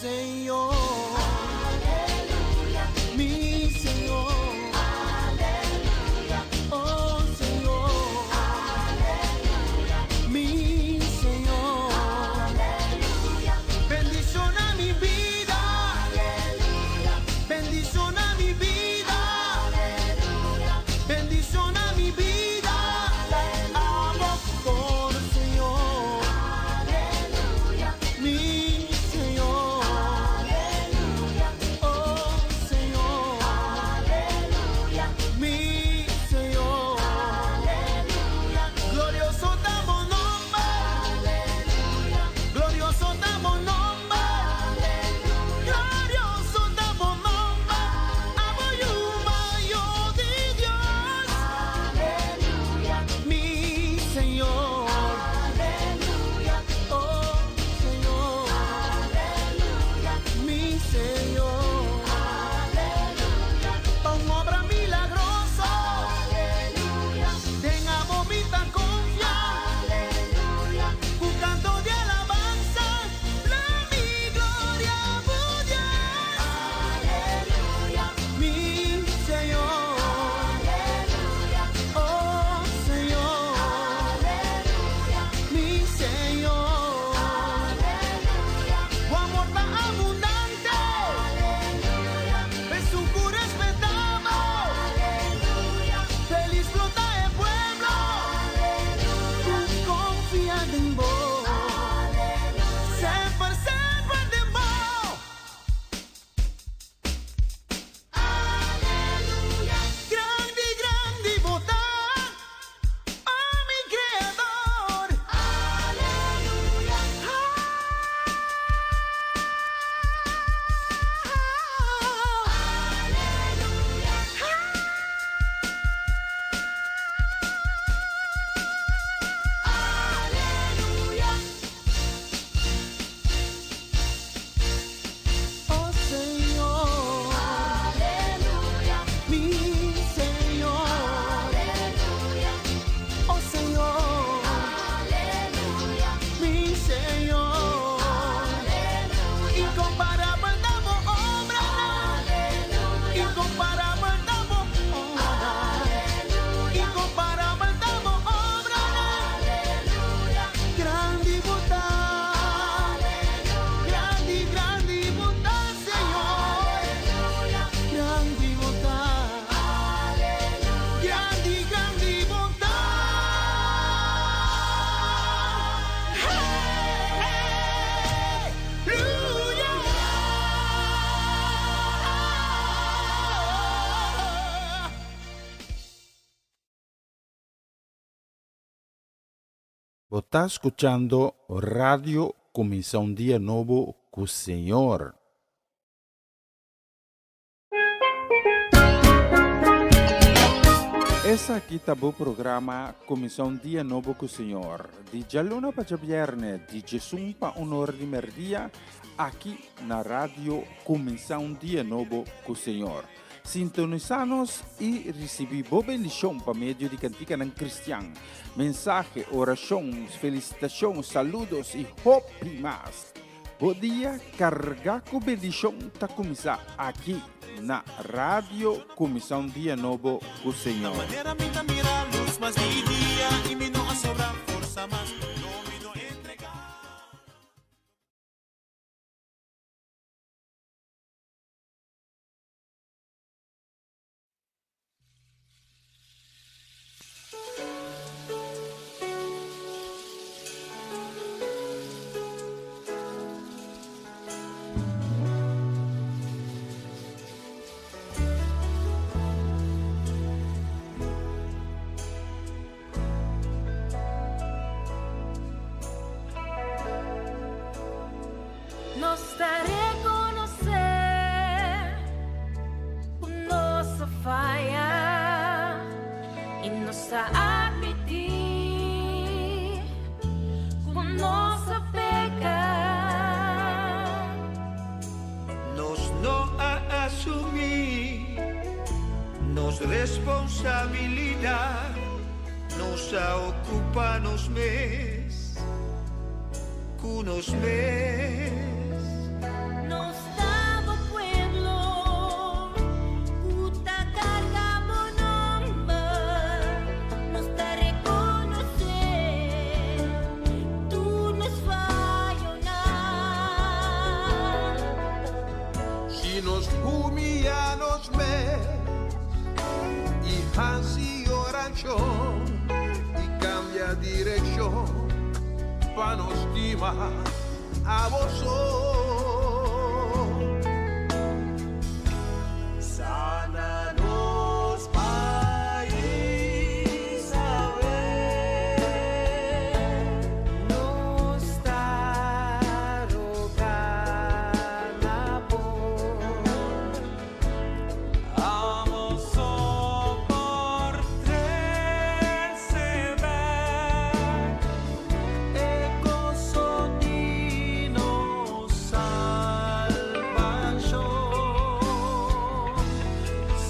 Señor. Aleluya. Mi Señor. Aleluya. Oh Señor. Aleluya. Mi Señor. Aleluya. Bendiciona mi vida. Aleluya. Bendiciona mi vida. Aleluya. Bendiciona mi vida. Amo por Señor. Aleluya. Mi Señor. Aleluya. Oh Señor. Aleluya. Mi Señor. Aleluya. Glorioso ta bo nomber. Aleluya. Glorioso ta bo nomber. Aleluya. Glorioso ta bo nomber. Abo Yu mayo di Dios. Aleluya. Mi Señor. Aleluya. Oh Señor. Aleluya. Mi Señor. Aleluya. Pa un obra milagroso. Aleluya. Den abo mi ta confia. Aleluya. Un canto di alabansa. La mi gloria, Dios. Aleluya. Mi Señor. Aleluya. Oh Señor. Aleluya. Mi Señor. Aleluya. Tu amor tan abundante. Aleluya. Su respetamos. Aleluya. Feliz lo ta e pueblo. Aleluya. Confia den bo. Aleluya. Semper, semper den bo. Aleluya. Grandi, grandi bo ta. Oh, mi Creador. Aleluya. Aleluya. Aleluya. Oh Señor. Aleluya. Mi Señor. Aleluya. Oh Señor. Aleluya. Mi Señor. Aleluya. Incomparable ta bo obra. Aleluya. Incomparable ta bo obra. Aleluya. Incomparable ta bo obra. Aleluya. Grandi bo ta. Grandi, grandi bo ta, Señor. Aleluya. Grandi bo ta. Aleluya. Grandi, grandi bo ta. Aleluya. Bo ta scuchando Radio Cuminsa un Dia Nobo cu Señor. Esaki ta bo programa Cuminsa un Dia Nobo cu Señor, di djaluna pa djabierne, di djesun pa un or di merdia, aki na Radio Cuminsa un Dia Nobo cu Señor. Sintonisa nos y ricibi bo bendicion pa medio di canticanan cristian, mensahe, oracion, felicitacion, saludos y hopi mas. Bo dia carga cu bendicion ta cuminsa aki na Radio Cuminsa un Dia Nobo cu Señor. Manera mi ta mira luz mas di dia y mi no a sobra forsa mas, no mi no entrega. Nos ta rekonosé ku nos a faya i nos ta atmití ku nos a peka. Nos no a asumí nos responsabilidat, nos a okupá nos mes ku nos mes. nos humiyá nos mes i hasi orashon i kambia direkshon pa nos stima abo so. Sana nos pais awe. Nos ta roga na bo. Abo so por trese bèk e goso di nos salbashon.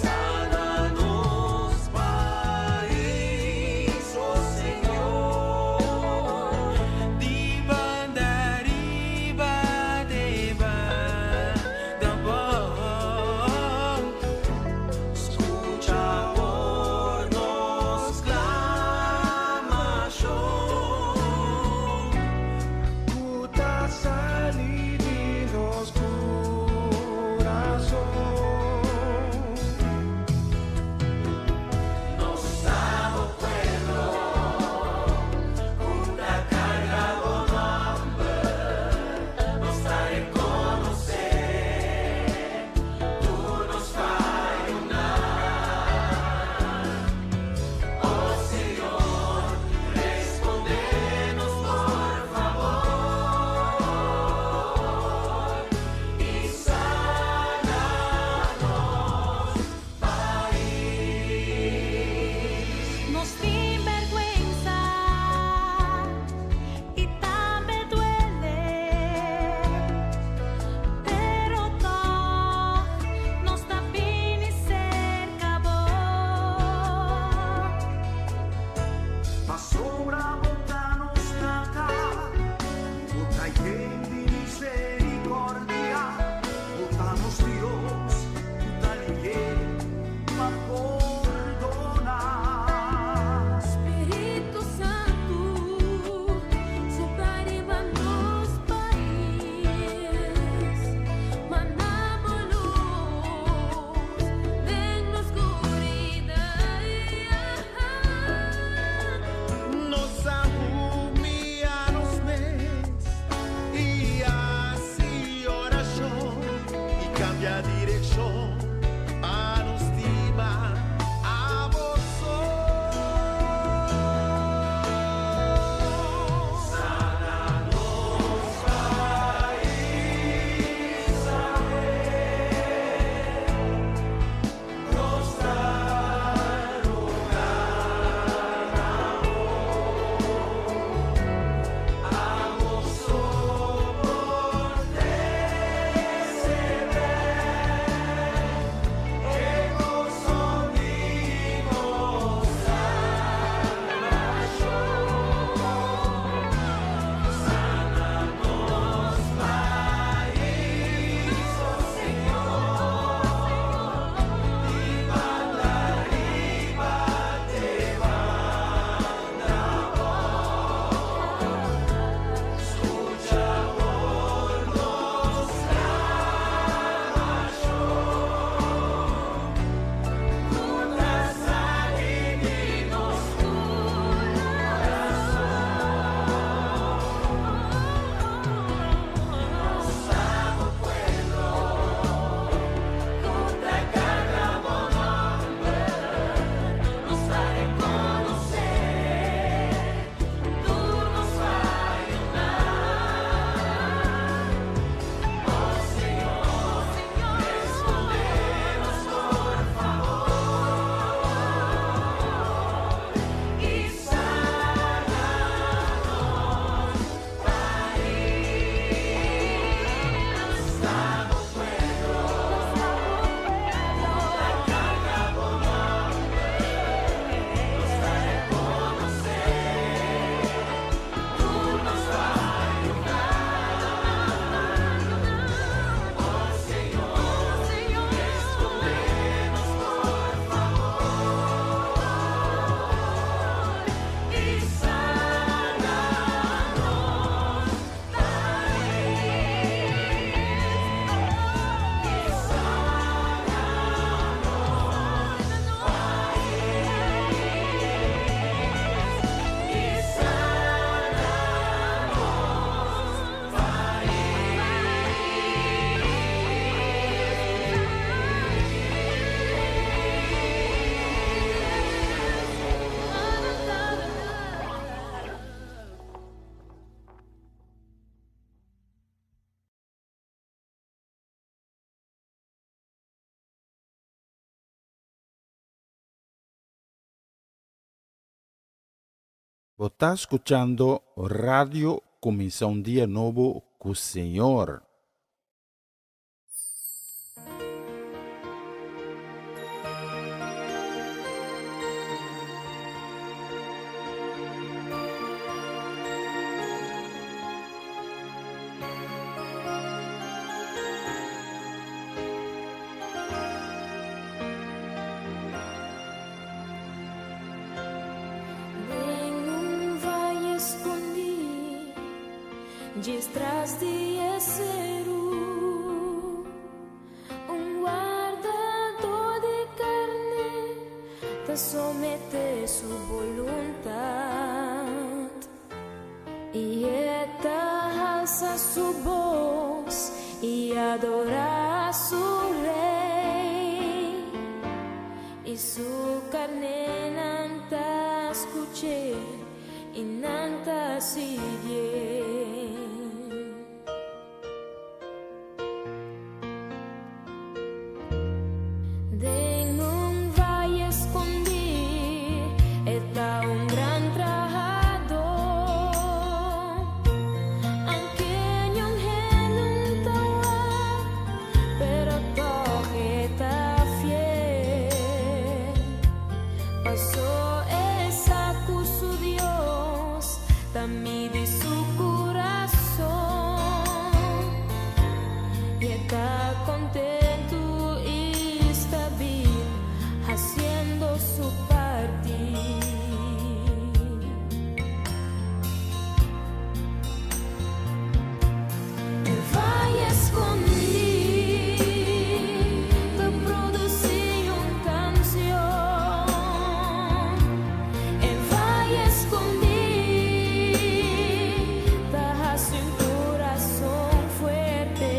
Sana nos pais, oh Señor, di banda riba di banda abou. Skucha por nos sklamashon. Ku ta sali di nos kurason. Nos ta bo pueblo, ku ta karga bo nòmber, nos ta rekonosé tur nos fayonan. Oh Señor, respondé nos por fabor i sana nos pais. Nos tin bèrgwensa i tambe duele, pero toch nos ta bini serka bo. Pasobra bo ta nos Tata, bo ta yen di miserikòrdia, bo ta nos Dios, ta lihe pa pordoná. Spiritu Santu, supla riba nos pais, manda bo lus den nos skuridat. Nos a humiyá nos mes i hasi orashon i kambia direkshon pa nos stima abo so. Sana nos pais awe. Nos ta roga na bo. Abo so por trese bèk. Bo ta skuchando Radio Kuminsá un Dia Nobo ku Señor. Den un valle escondí, djis tras di e seru, un wardadó di carné ta someté su boluntat. I e ta halsa su bos i adorá su Rei. I su karnénan ta skuch'é i nan ta siguié. Den un valle escondí e ta un gran trahadó. Aunke niun hende no ta wak, pero tòg e ta fiel. Pasó e sa ku su Dios ta midi su kurason i e ta kontentu i stabil hasiendo su parti. E valle escondí ta produsí un kansion. E valle escondí ta hasi un kurason fuerte.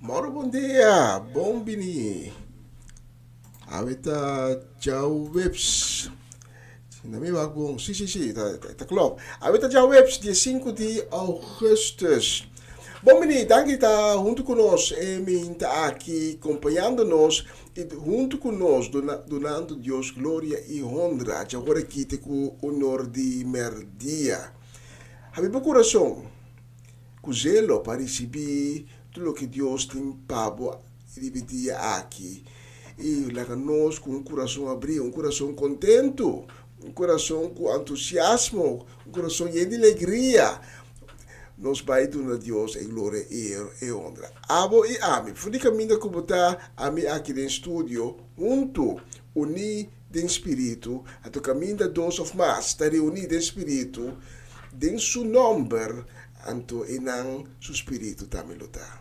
Moro bon dia, bon bini. Awe ta djaweps. Na mi wak bon. Si, si, si, ta, ta, ta klop. Awe ta djaweps, dia 5 di augustus. Bon bini, danki ta huntu ku nos e minta aki, kompañando nos i huntu ku nos duna, dunando Dios gloria i honra. Djawor aki te ku honor di merdia. Habi bo kurason. Ku zelo pa risibí tur loke Dios tin pa bo riba e dia aki. I laga nos ku un kurason abrí, un kurason kontentu, un kurason ku entusiasmo, un kurason yen di legria, nos bai duna Dios e gloria i e honra. Abo i ami, for di kaminda ku bo ta, ami aki den studio, huntu, uní den spiritu, anto kaminda dos òf mas ta reuní den spiritu, den su nòmber, anto einan su spiritu tambe lo ta.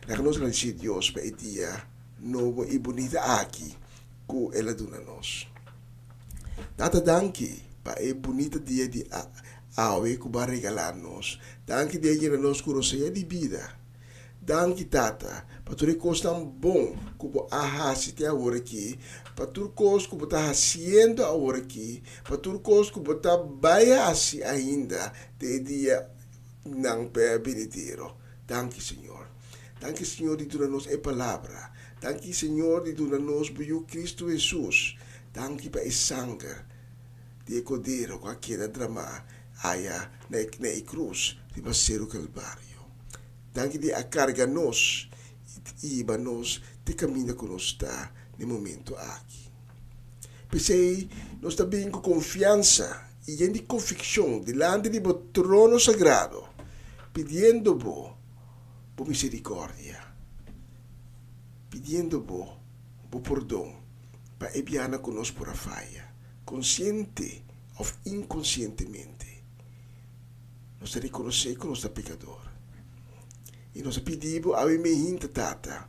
Laga nos gradisí Dios pa e dia nobo i bunita aki ku el a duna nos. Tata danki pa e bunita dia di awe ku bo a regalá nos. Danki di a yena nos ku rosea di bida. Danki Tata pa tur e kosnan bon ku bo a hasi te awor aki, pa tur kos ku bo ta hasiendo awor aki, pa tur kos ku bo ta bai hasi ainda te e dia nan p'e binidero. Danki Señor. Danki Señor di duna nos e palabra. Danki Señor di duna nos bo Yu Cristo Hesus. Danki pa e sanger di e Cordero ku a keda dramá aya na e krus riba Seru Kalvario. Danki di a karga nos i hiba nos te kaminda ku nos ta na e momento aki. P'esei nos ta bin ku konfiansa i yen di konvikshon dilanti di bo trono sagrado, pidiendo bo bo miserikòrdia, pidiendo bo bo pordon pa e bianan ku nos por a faya, konsiente òf inkonsientemente. Nos ta rekonosé ku nos ta pekador. I nos a pidi bo awe mehinta, Tata,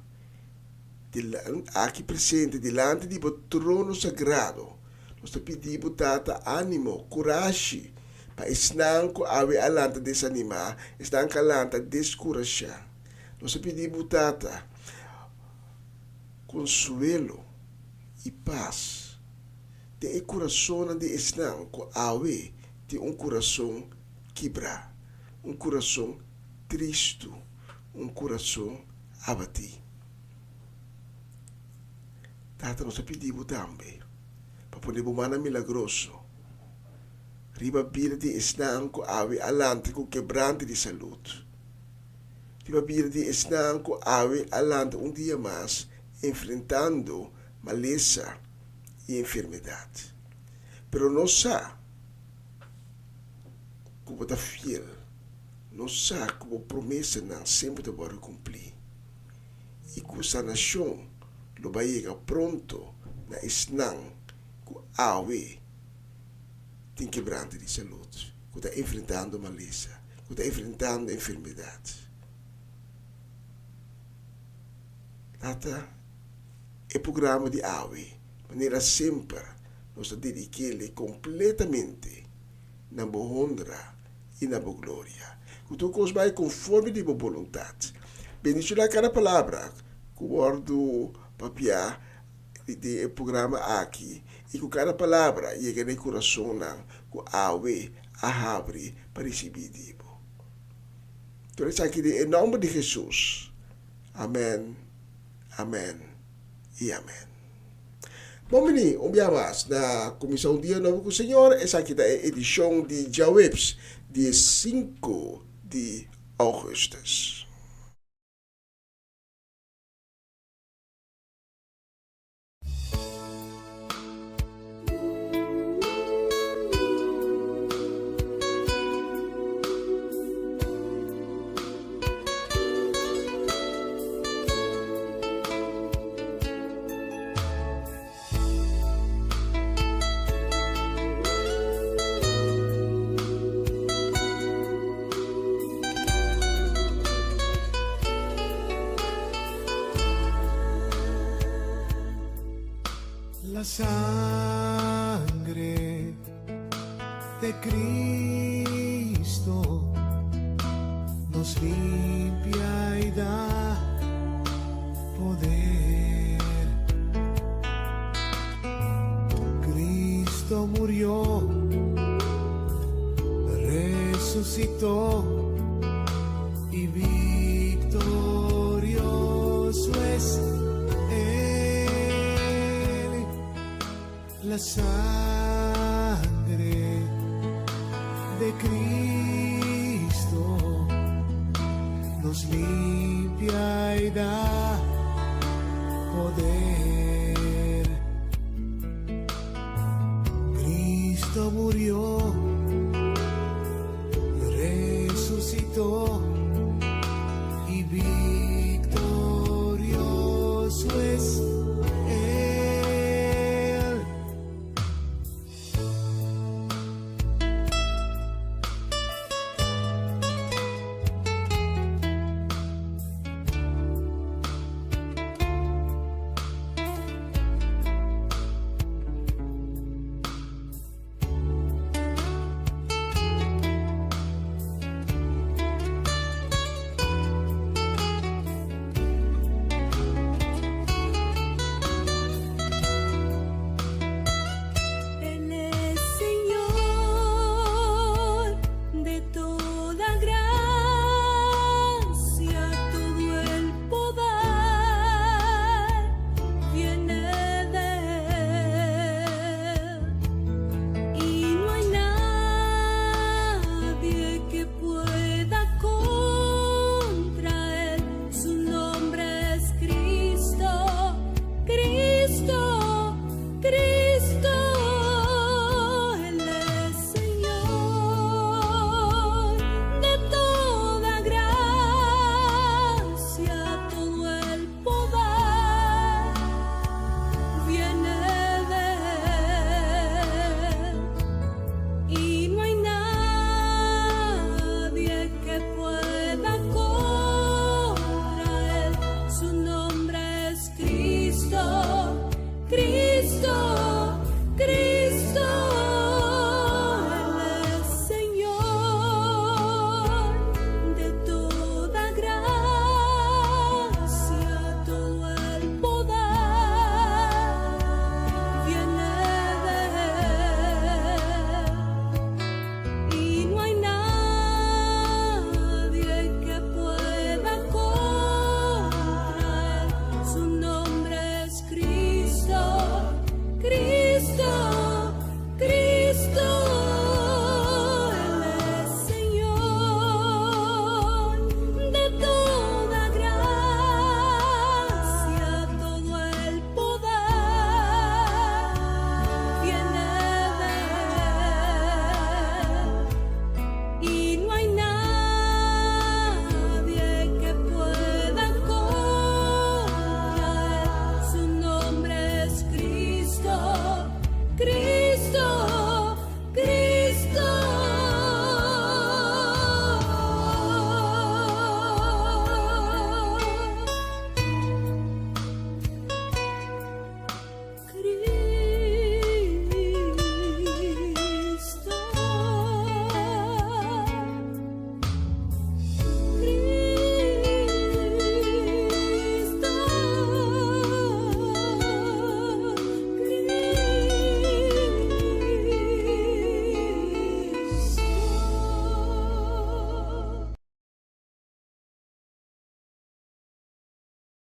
aki presente dilanti di bo trono sagrado, nos ta pidi bo, Tata, ánimo, kurashi pa esnan ku awe a lanta desanimá, esnan ku a lanta deskurashá. Nos a pidi bo, Tata, konsuelo i pas den e kurasonnan di esnan ku awe tin un kurason kibrá, un kurason tristu, un kurason abatí. Tata, nos ta pidi bo tambe pa pone bo mannan milagroso riba bida di esnan ku awe a lanta ku kebrante di salud, riba bida di esnan ku awe a lanta un dia mas enfrentando malesa i enfermedat. Pero nos sa ku bo ta fiel. Nos sa ku bo promesanan semper ta wòrdu kumplí i ku sanashon lo bai yega pronto na esnan ku awe tin kebrante di salud, ku ta enfrentando malesa, ku ta enfrentando enfermedat. Tata, e programa di awe, manera semper, nos ta dedik'é kompletamente na bo honra i na bo gloria. Ku tur kos bai konforme di bo boluntat. Bendishoná kada palabra ku wòrdu papiá den e programa aki i ku kada palabra yega na e kurasonnan ku awe a habri pa risibí di bo. Tur esaki den e nòmber di Hesus. Amèn, amèn i amèn. Bon bini un bia mas na Cuminsa un Dia Nobo cu Señor. Esaki ta e edicion di djaweps di e sinku di augustus. La sangre de Cristo nos limpia y da. Poder. Cristo murió, resucitó y victorioso es Él. La sangre de Cristo nos limpia y da poder. Cristo murió, resucitó y victorioso es Él. Él es Señor de toda gracia, todo el poder viene de Él y no hay nadie que pueda contra Él. Su nombre es Cristo, Cristo, Cristo. Él es Señor de toda gracia, todo el poder viene de Él. Y no hay nadie que pueda contra Él. Su nombre es Cristo, Cristo, Cristo. Él es Señor de toda gracia, todo el poder viene de Él. Y no hay nadie que pueda contra Él. Su nombre es Cristo, Cristo, Cristo. Él es Señor de toda gracia, todo el poder viene de Él. Y no hay nadie que pueda contra Él. Su nombre es Cristo, Cristo, Cristo. Cristo. Cristo. Cristo.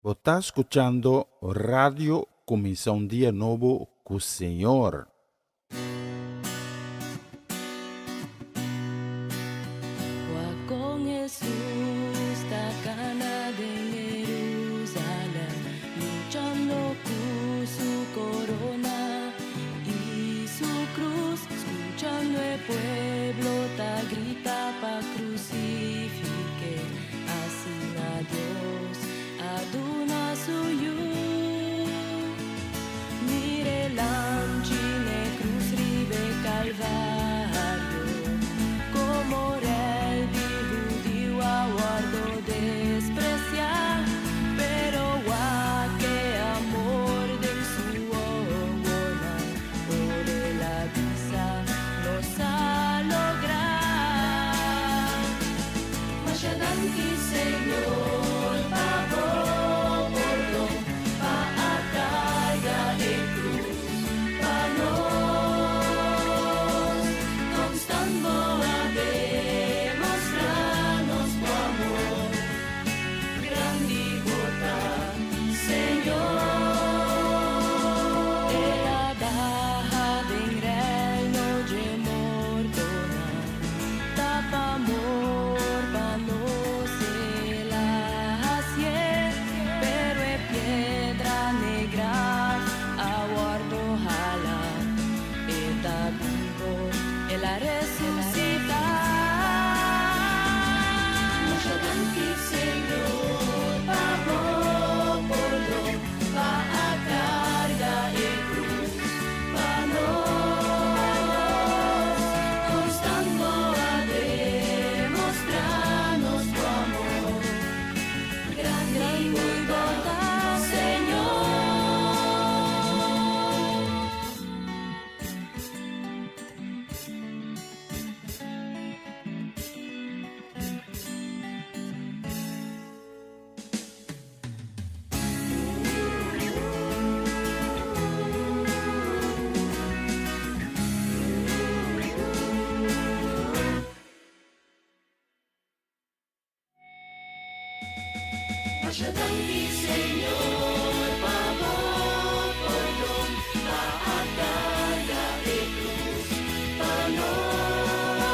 Bo ta skuchando Radio Kuminsá un Dia Nobo ku Señor. Wak kon Hesus ta kana den Jerusalem, luchando ku su korona i su krus, skuchando e pueblo ta grita pa krusifik'é, asina Dios a duna su yu. Mira e lamchi n'e krus riba Kalvario, komo rei di hudiu a wòrdu despresiá, pero wak e amor den su wowonan, ora el a bisa, nos a logra. Masha danki Señor pa bo pordon, pa a karga e krus pa nos.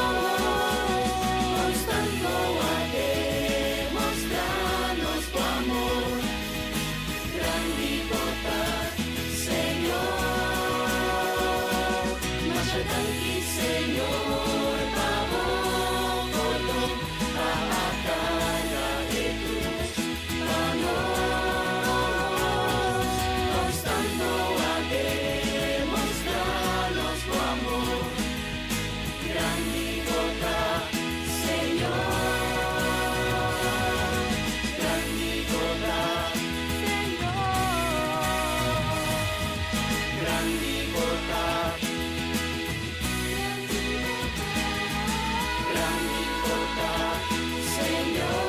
Konstanto a demostrá nos bo amor. Grandi bo ta, Señor. Masha danki Señor pa bo pordon, pa a karga e krus pa nos. Konstanto a demostrá nos bo amor. Grandi bo ta, Señor. Grandi bo ta, Señor. Grandi bo ta, Grandi bo ta, Señor.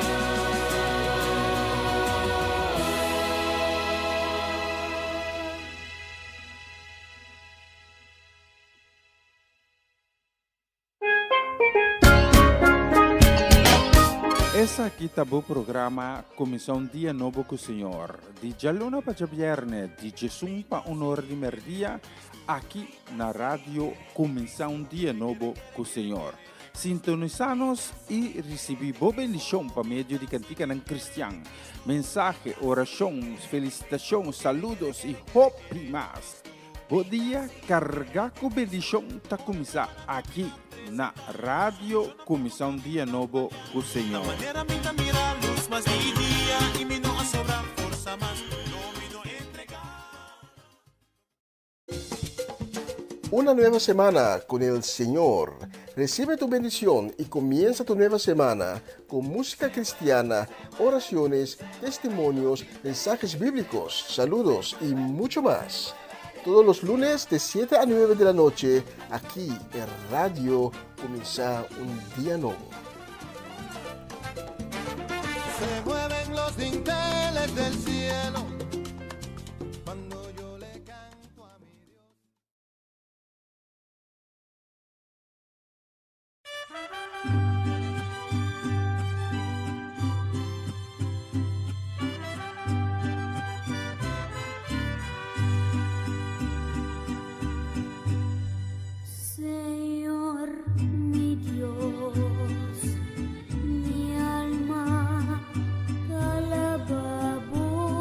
Esaki ta bo programa Kuminsá un Dia Nobo ku Señor, di djaluna pa djabièrnè di djesun pa un or di mèrdia, aki na Radio Kuminsá un Dia Nobo ku Señor. Sintonisá nos i risibí bo bendishon pa medio di kantikanan kristian, mensahe, orashon, felisitashon, saludos i hopi mas. Bo dia kargá ku bendishon ta kuminsá aki na Radio Kuminsá un Dia Nobo ku Señor. Manera mi ta mira lus mas di dia i mi no a sobra forsa mas, no mi no entregá. Una nueva semana con el Señor. Recibe tu bendición y comienza tu nueva semana con música cristiana, oraciones, testimonios, mensajes bíblicos, saludos y mucho más. Todos los lunes de 7 a 9 de la noche, aquí en Radio Comienza un Día Nuevo. Se mueven los dinteles del cielo cuando yo le canto a mi Dios. Señor mi Dios, mi alma ta alabá bo.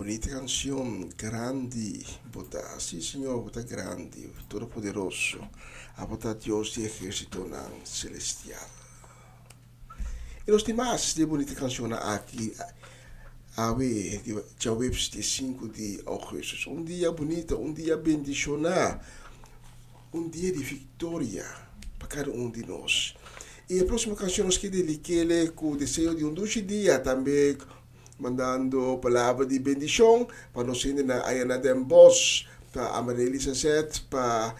Bunita canción, grandi bo ta. Sí, Señor, bo ta grandi, todopoderoso. Abo ta Dios di ehérsitonan celestial. I nos tin mas di e bunita cancionnan aki awe, di djaweps di sinku di augustus. Un dia bunita, un dia bendiciona, un dia di victoria pa cada un di nos. I e próximo canción nos ke dedikele ku deseo di un dushi dia tambe Mandando palabra di bendicion pa nos hendenan aya na Den Bosch, pa Amarely Sazet, pa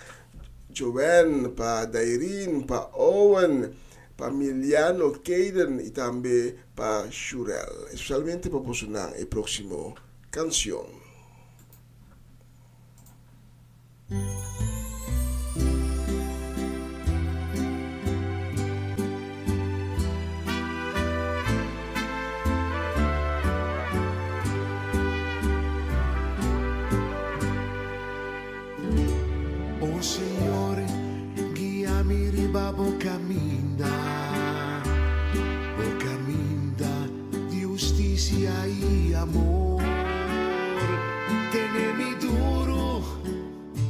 Joanne, pa Dairine, pa Owen, pa Miliano, Kayden y tambe pa Shurel. Especialmente pa bosonan e proximo cancion. O Señor, guia mi riba bo caminda, bo caminda di husticia y amor. Tene mi duro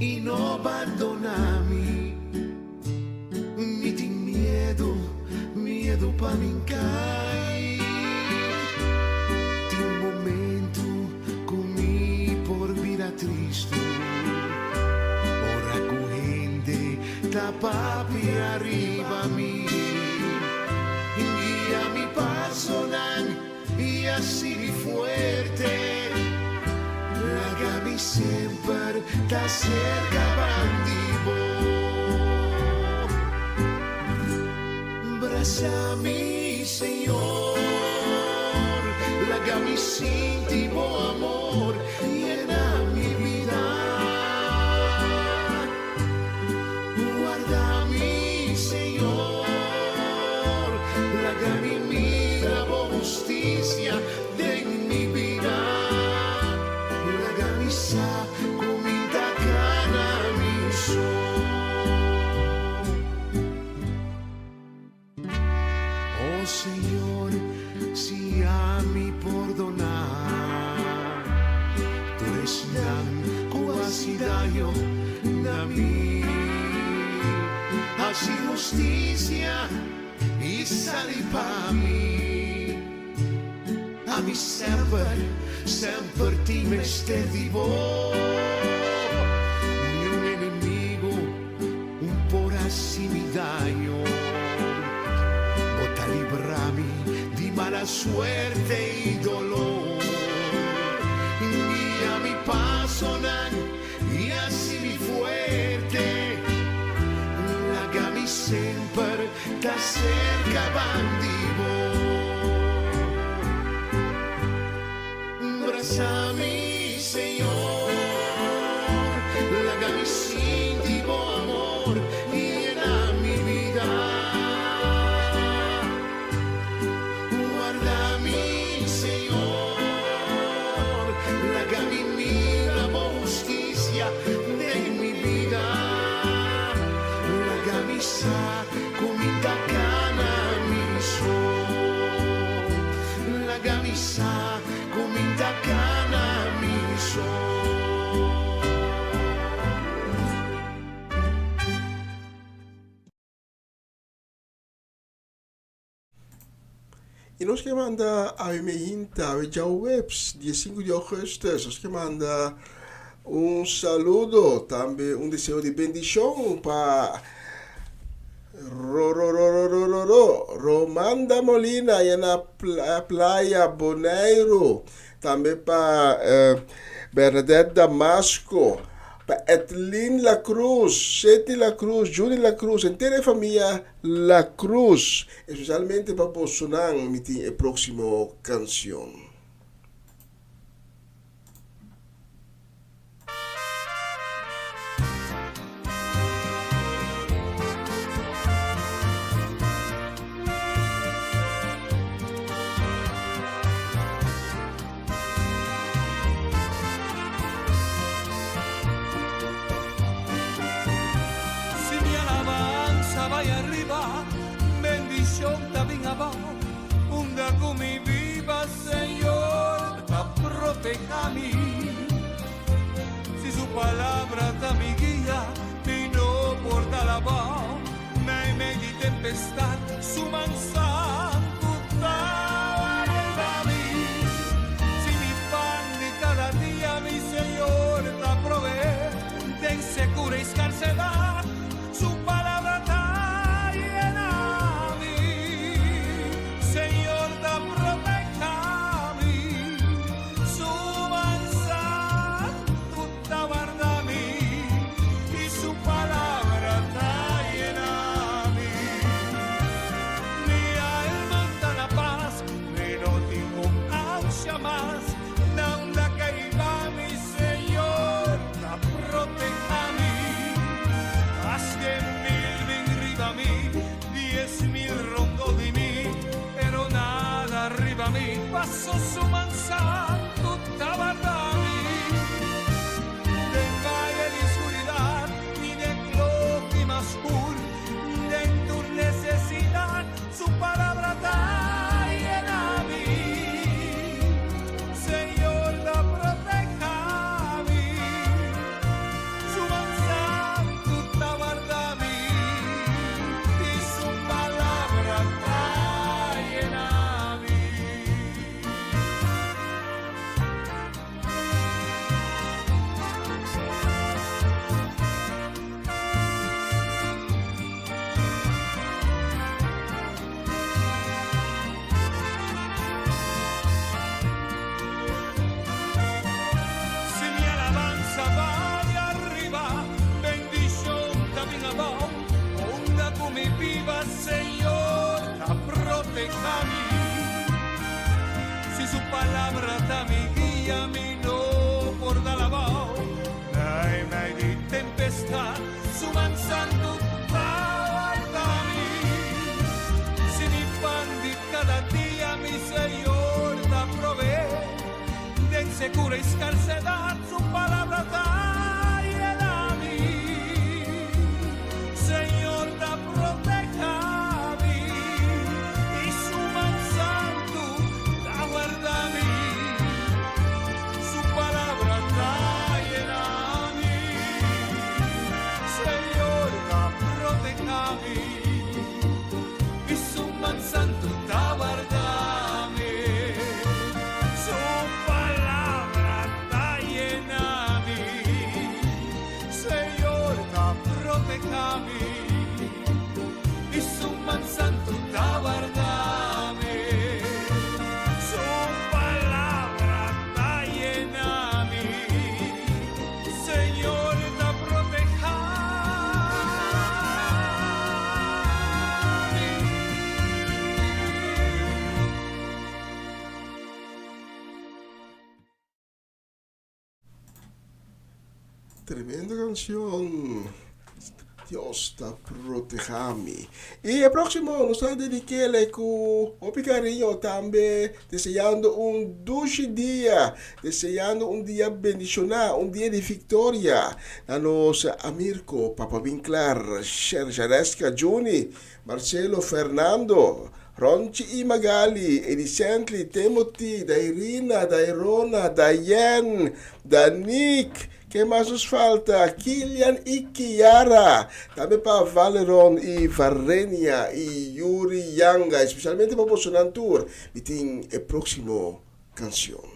y no bandona mi. Mi tin miedo, miedo pa mi cay. Tin momento cu mi por bira tristo, ora cu hende ta papia riba mi. Guia mi pasonan i hasi mi fuerte. Laga mi semper ta serka bandi bo. Brasa mi, Señor. Laga mi sinti bo amor yena mi bida. Warda mi, Señor. Laga mi mira bo husticia den mi bida. Laga mi sa cu mi ta cana mi so. Oh Señor, si ami pordoná tur esnan ku hasi daño na mi, hasi hustisia i sali pa mi. Ami semper, semper tin mester di bo. Niun enemigo Un por hasi mi daño. Bo ta libra mi di mala suerte i dolor. Guia mi pasonan i hasi mi fuerte. Laga mi semper ta serka bandi bo. Brasa mi, Señor, laga mi sinti bo amor yena mi bida. Warda mi, Señor, laga mi mira bo husticia den mi bida. Laga mi sa cu mi ta cana mi so. Laga mi sa cu mi ta cana mi so. I nos ke manda awe meinta, awe djaweps, di e sinku di augustus, nos ke manda un saludo, tambe un deseo di bendishon pa Rororororororo, Romanda Molina ya na Playa Boneiru, tambe pa Bernadette Damasco, pa Edlin La Cruz, Seti La Cruz, Juni La Cruz, henter e famia La Cruz, especialmente pa bosonan mi tin e proximo cancion. Si mi alabansa bai ariba, bendicion ta bin abao, unda cu mi biba, Señor. mi, paso su man santu ta warda mi. Den vaye di skuridat i den klofi mas skur, den tur nesesidat su palabra ta yena mi. Señor ta protehá mi, su man santu ta warda mi i su palabra ta yena mi. Si mi alabansa bai ariba, bendishon ta bin abou. Unda ku mi biba, Señor ta protehá mi. Si su palabra ta mi guia, mi no por dal abou. Meimei di tempestat, su man santu ta warda mi. Si mi pan di kada dia, mi Señor ta proveé. Den sekura i skarsedat, su palabra ta yena mi. Señor ta protehá mi i su man santu ta warda mi. Su palabra ta yena mi. Señor ta protehá mi i su man santu ta warda mi. Su palabra ta yena mi. Señor ta protehá mi i su man santu ta warda mi. Su palabra ta yena mi. Señor ta protehá mi. Tremendo kansion. Dios ta protehá mi. I e próksimo nos ta dedik'é ku hopi kariño tambe, deseando un dushi dia, deseando un dia bendishoná, un dia di viktoria na nos Amirko, Papa Winklar, Sherjareska, Juni, Marcelo, Fernando, Ronchi i Magali, Elisentli, Timothy, Dairina, Dairona, Dayen, Danik, ken mas nos falta? Kilian i Kiara, tambe pa Valeron i Varenia i Yuri Yanga, espesialmente pa bosonan tur, mi tin e próksimo kansion.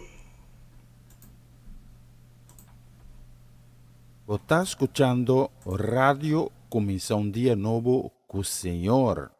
Bo ta skuchando Radio Kuminsá un Dia Nobo ku Señor.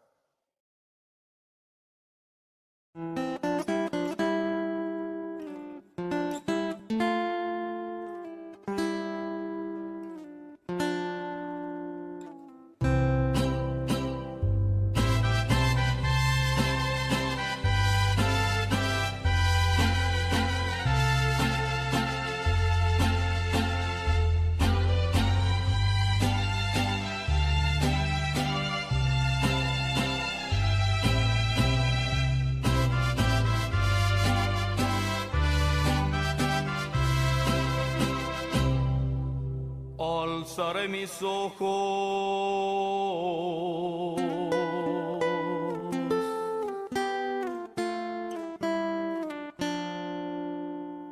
Alzaré mis ojos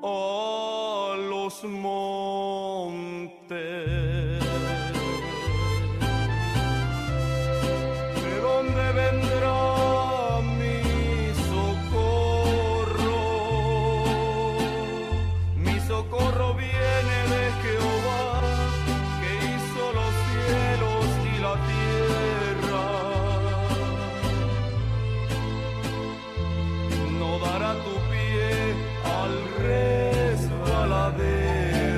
a los montes. ¿De dónde vendrá mi socorro? Mi socorro viene de Jehová, que hizo los cielos y la tierra. No dará tu pie al resbaladero.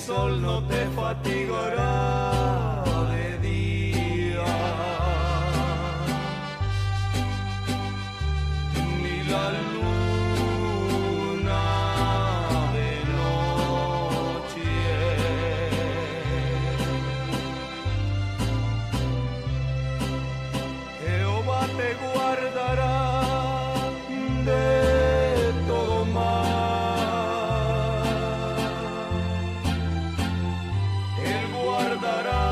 sol no te fatigará de día, ni la luna de noche. Jehová te guardará de todo mal. Él guardará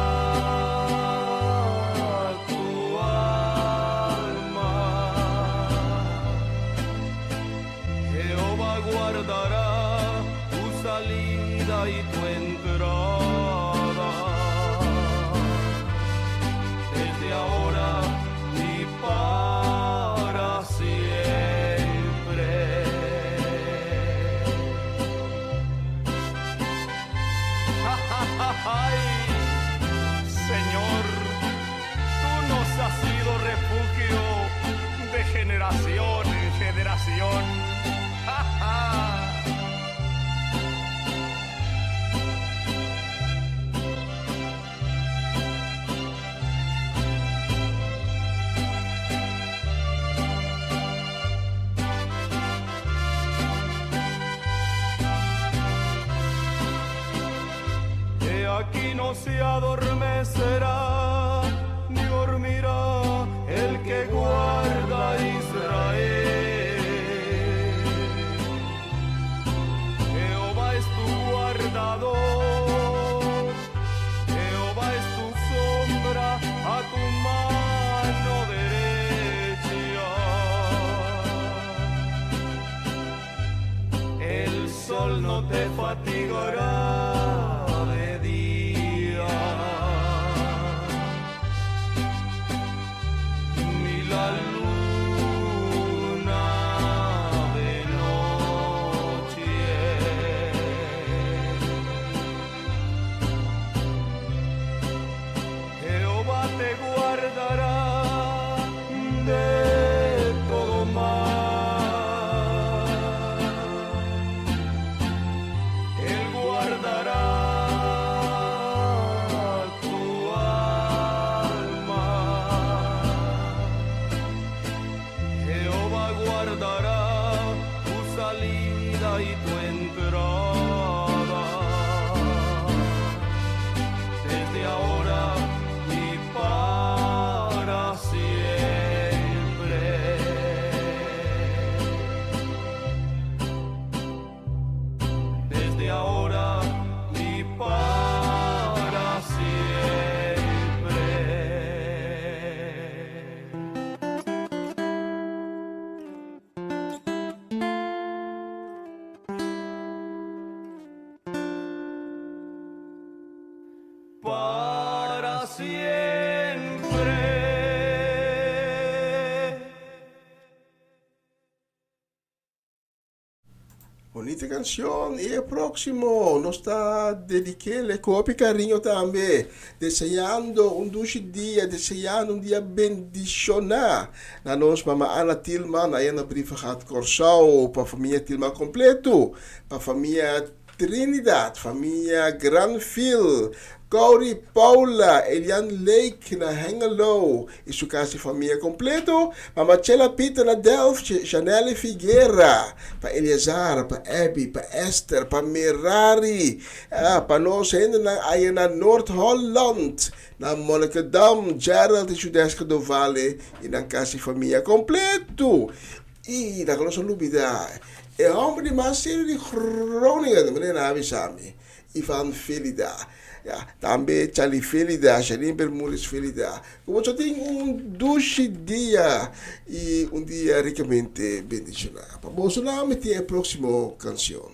tu alma. Jehová guardará tu salida y tu entrada desde ahora y para siempre. ¡Ay, Señor! Tú nos has sido refugio de generación en generación. ¡Ja, ja! He aquí no se adormecerá, ni dormirá el que guarda a Israel. Jehová es tu guardador, Jehová es tu sombra a tu mano derecha. El sol no te fatigará de día, ni la luna de noche. Jehová te guardará de todo mal. Él guardará tu alma. Jehová guardará tu salida y tu entrada. Desde ahora y para siempre. Desde ahora y para siempre. Para siempre. Bonita canción. Y e próximo nos ta dedic'e cu hopi cariño tambe. Deseando un dushi dia, deseando un dia bendiciona. Na nos mama Ana Tilman, aya na Brievengat Corsou, pa famia Tilman completo, pa famia Trinidad, famia Granville, Cori Paula, Elian Lake na Hengelo y su casa y famia completo, Mama Chela Pieter na Delft, Chanelle Figuera, pa Eleazar, pa Abby, pa Esther, pa Merari, ah, pa nos hendenan aya na Noord-Holland, na Monnikendam, Gerald y Judeska Dovale y nan casa y famia completo. Y laga nos no lubida e homber di mas serio di Groningen, meneer na avisa mi, Ivan Felida. Ya, tambe Charlie Felida, Shalene Bermudez Felida. Cu boso tin un dushi dia y un dia ricamente bendiciona. Pa boso nan mi tin e proximo cancion.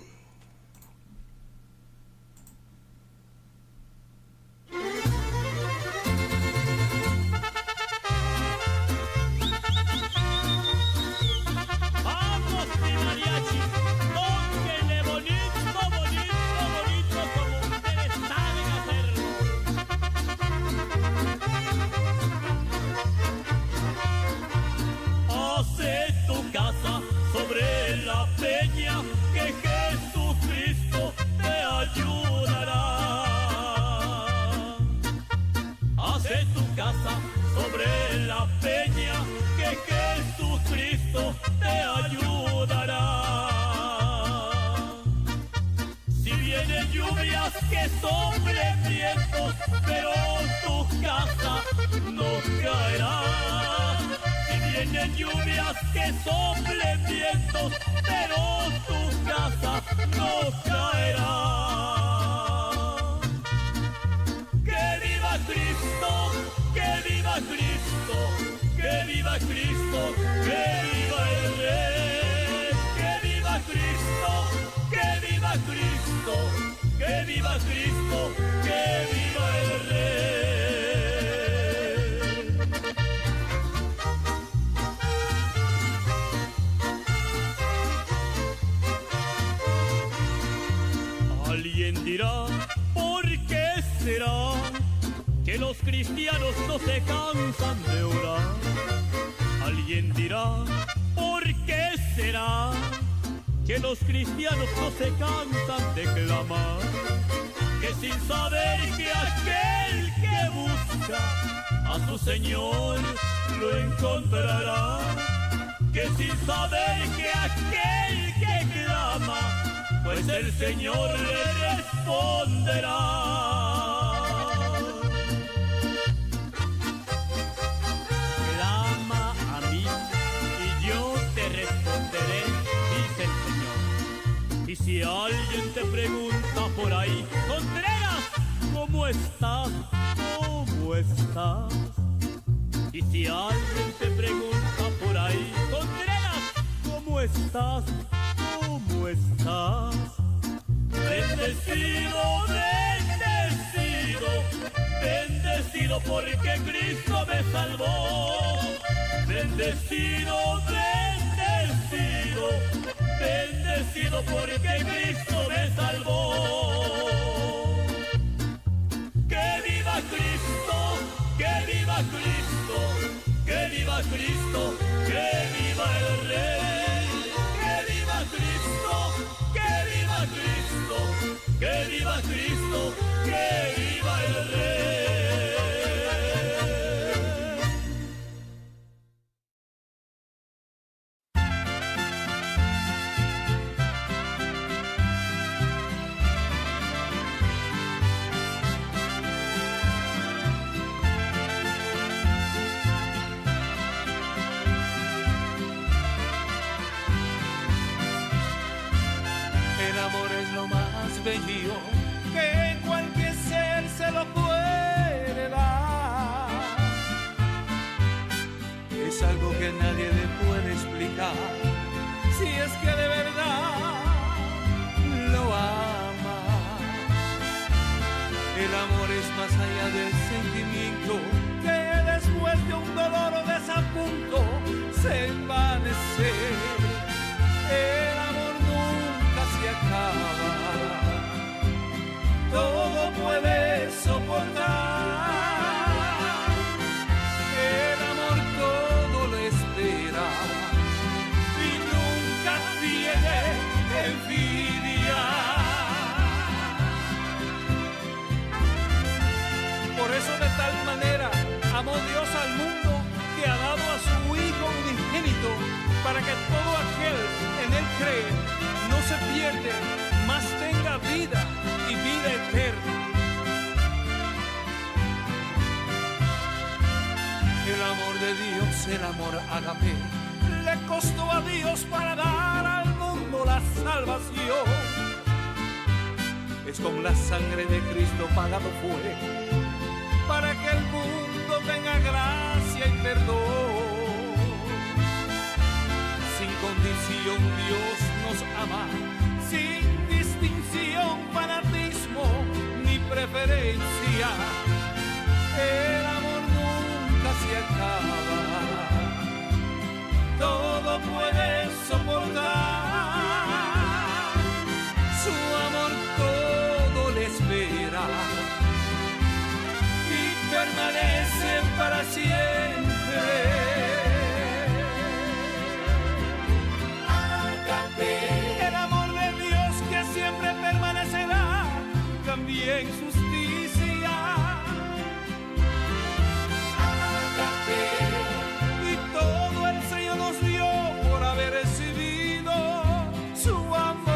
Vamos mi mariachi, tóquenle bonito, bonito, bonito como ustedes saben hacerlo. Hace tu casa sobre la peña que Jesús. vienen lluvias, que soplen vientos, pero tu casa no caerá. Si vienen lluvias, que soplen vientos, pero tu casa no caerá. ¡Que viva Cristo! ¡Que viva Cristo! ¡Que viva Cristo! ¡Que viva el Rey! ¡Que viva Cristo! ¡Que viva Cristo! ¡Que viva Cristo! ¡Que viva el Rey! Alguien dirá, ¿por qué será que los cristianos no se cansan de orar? Alguien dirá, ¿por qué será que los cristianos no se cansan de clamar? Que sin saber que aquel que busca a su Señor lo encontrará. Que sin saber que aquel que clama, pues el Señor le responderá. Clama a mí y yo te responderé, dice el Señor. Y si alguien te pregunta por ahí, Contreras, ¿cómo estás? ¿Cómo estás? Y si alguien te pregunta por ahí, Contreras, ¿cómo estás? ¿Cómo estás? Bendecido, bendecido, bendecido porque Cristo me salvó. Bendecido, bendecido, bendecido porque Cristo me salvó. ¡Que viva Cristo! ¡Que viva Cristo! ¡Que viva Cristo! ¡Que viva el Rey! ¡Que viva Cristo! ¡Que viva Cristo! ¡Que viva Cristo! ¡Que viva el Rey! El amor es lo más bello que cualquier ser se lo puede dar. Es algo que nadie le puede explicar si es que de verdad lo ama. El amor es más allá del sentimiento que después de un dolor o desapunto se envanece. El amor nunca se acaba, todo puede soportar. El amor todo lo espera y nunca tiene envidia. Por eso de tal manera amó Dios al mundo que ha dado a su Hijo unigénito para que todo aquel en él cree no se pierde, mas tenga vida y vida eterna. El amor de Dios, el amor ágape, le costó a Dios para dar al mundo la salvación. Es con la sangre de Cristo pagado fue, para que el mundo tenga gracia y perdón. Sin condición Dios nos ama, sin distinción, fanatismo ni preferencia. El amor nunca se acaba, todo puede soportar. Su amor todo le espera y permanece para siempre. Ágape, el amor de Dios que siempre permanecerá, también justicia. Ágape, y todo el Señor nos dio por haber recibido su amor.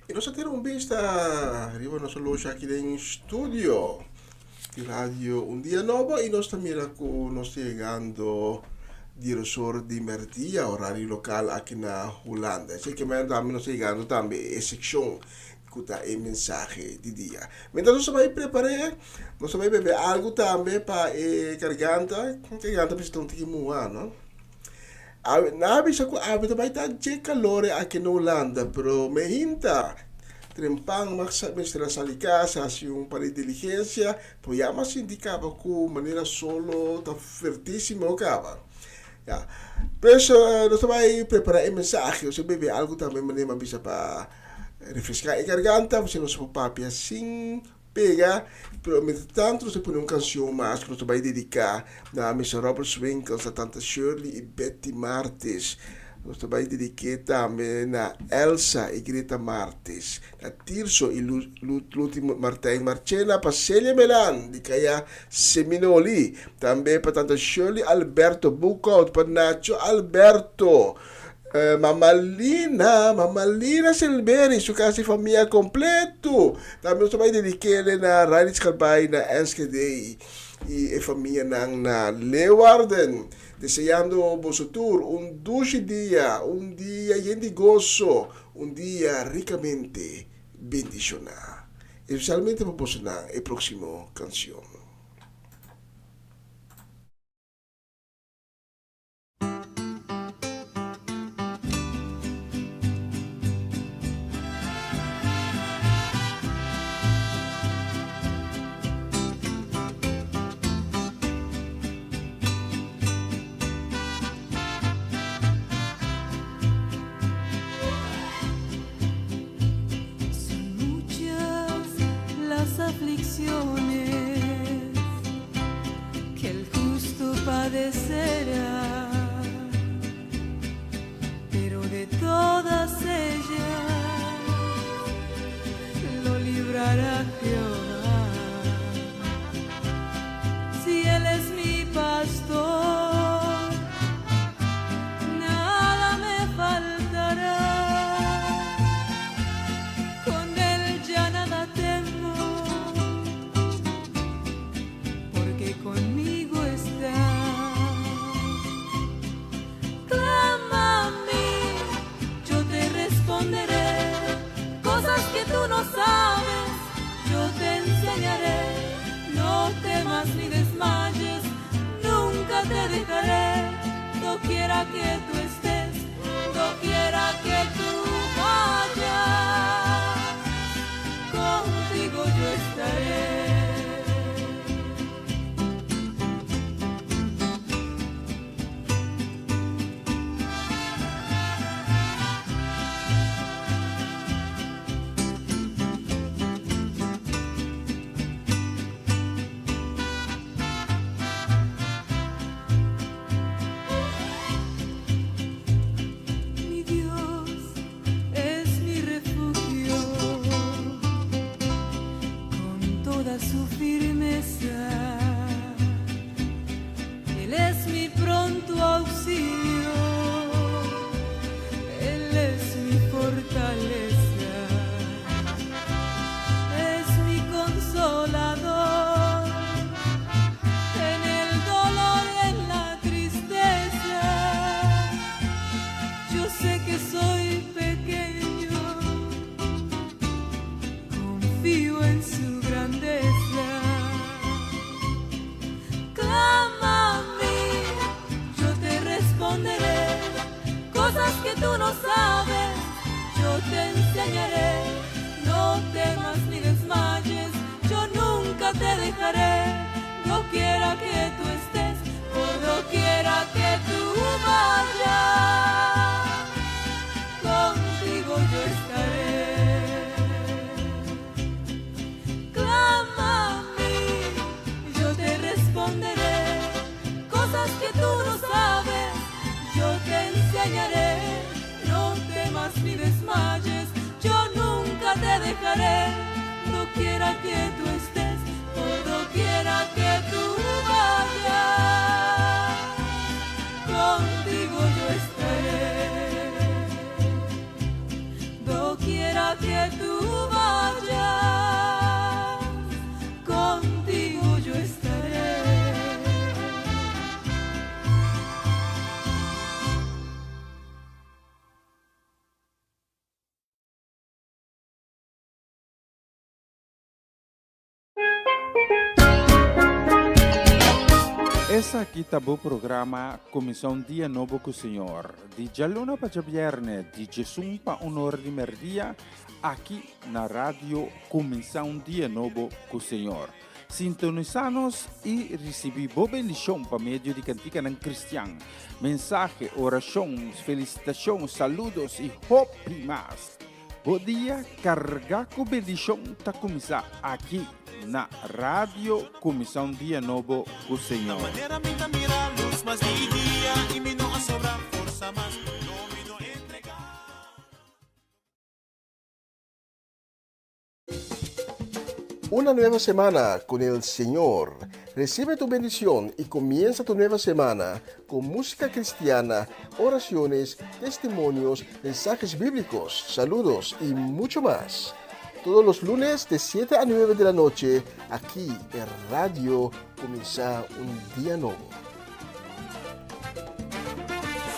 I nos a tira un bista riba nos oloshi aki den studio di Radio Un Dia Nobo i nos ta mira ku nos ta yegando diesor di merdia, orario lokal aki na Hulanda. Esei ke men tambe nos ta yegando tambe e sekshon ku ta e mensahe di dia. Mientras nos ta bai prepar'é, nos ta bai bebe algu tambe pa e garganta, garganta mester ta un tiki muha, no? Awe, nan a bisa ku awe ta bai ta dje kalor e aki na Hulanda, pero me hinta trempan mester a sali kas, hasi un par di diligensia, pero ya mi a sinti kaba ku manera solo ta fuertisimo kaba. Ya, pues nos ta bai prepara e mensahe, nos a bebe algu tambe manera mi a bisa pa refreská e garganta, pasobra nos por papia sin Pega, pero mientras tanto nos ta pone un cancion mas cu nos ta bay dedica na Mister Robert Swinkels, na Tanta Shirley y Betty Martis. Nos ta bay dedique tambe na Elsa y Greta Martis, na Tirso y Luti Martijn Marchena, pa Celia Melan di Caya Seminoli, tambe pa Tanta Shirley Alberto Boekhout, pa Nacho Alberto, Mama Lina, Mama Lina Silberi, su casa y famia completo. Tambe nos ta bai dedikele na Riley Schalbay na Enschede y e famianan na Leeuwarden. Deseando boso tur un dushi dia, un dia yen di goso, un dia ricamente bendiciona. Especialmente pa bosonan e proximo cancion. Son muchas las aflicciones que el justo padecerá, pero de todas ellas lo librará Jehová. Si Él es mi pastor, nada me faltará. Con Él ya nada temo, porque conmigo está. Clama a mí, yo te responderé. Cosas que tú no sabes, yo te enseñaré. No temas ni desmayes, nunca te dejaré. Doquiera que tú estés, doquiera que tú vayas, contigo yo estaré. Mi Dios es mi refugio, con toda su firmeza. Él es mi pronto auxilio, Él es mi fortaleza, es mi consolador. En el dolor y en la tristeza, yo sé que soy pequeño, confío en su grandeza. Clama a mí, yo te responderé, cosas que tú no sabes, yo te enseñaré. No temas ni desmayes, yo nunca te dejaré. Doquiera que tú estés, por doquiera que tú vayas, contigo yo estaré. Clama a mí, yo te responderé, cosas que tú no sabes, yo te enseñaré. No temas ni desmayes, yo nunca te dejaré. Doquiera que tú estés, por doquiera que tú vayas, contigo yo estaré. Doquiera que tú Esaki ta bo programa Kuminsá un Dia Nobo ku Señor, di djaluna pa djabièrnè di djesun pa un or di mèrdia, aki na Radio Kuminsá un Dia Nobo ku Señor. Sintonisá nos i risibí bo bendishon pa medio di kantikanan kristian, mensahe, orashon, felisitashon, saludos i hopi mas. Bo dia kargá ku bendishon ta kuminsá aki na Radio Kuminsá un Dia Nobo ku Señor. Una nueva semana con el Señor. Recibe tu bendición y comienza tu nueva semana con música cristiana, oraciones, testimonios, mensajes bíblicos, saludos y mucho más. Todos los lunes de 7 a 9 de la noche, aquí en Radio Comienza un Día Nuevo.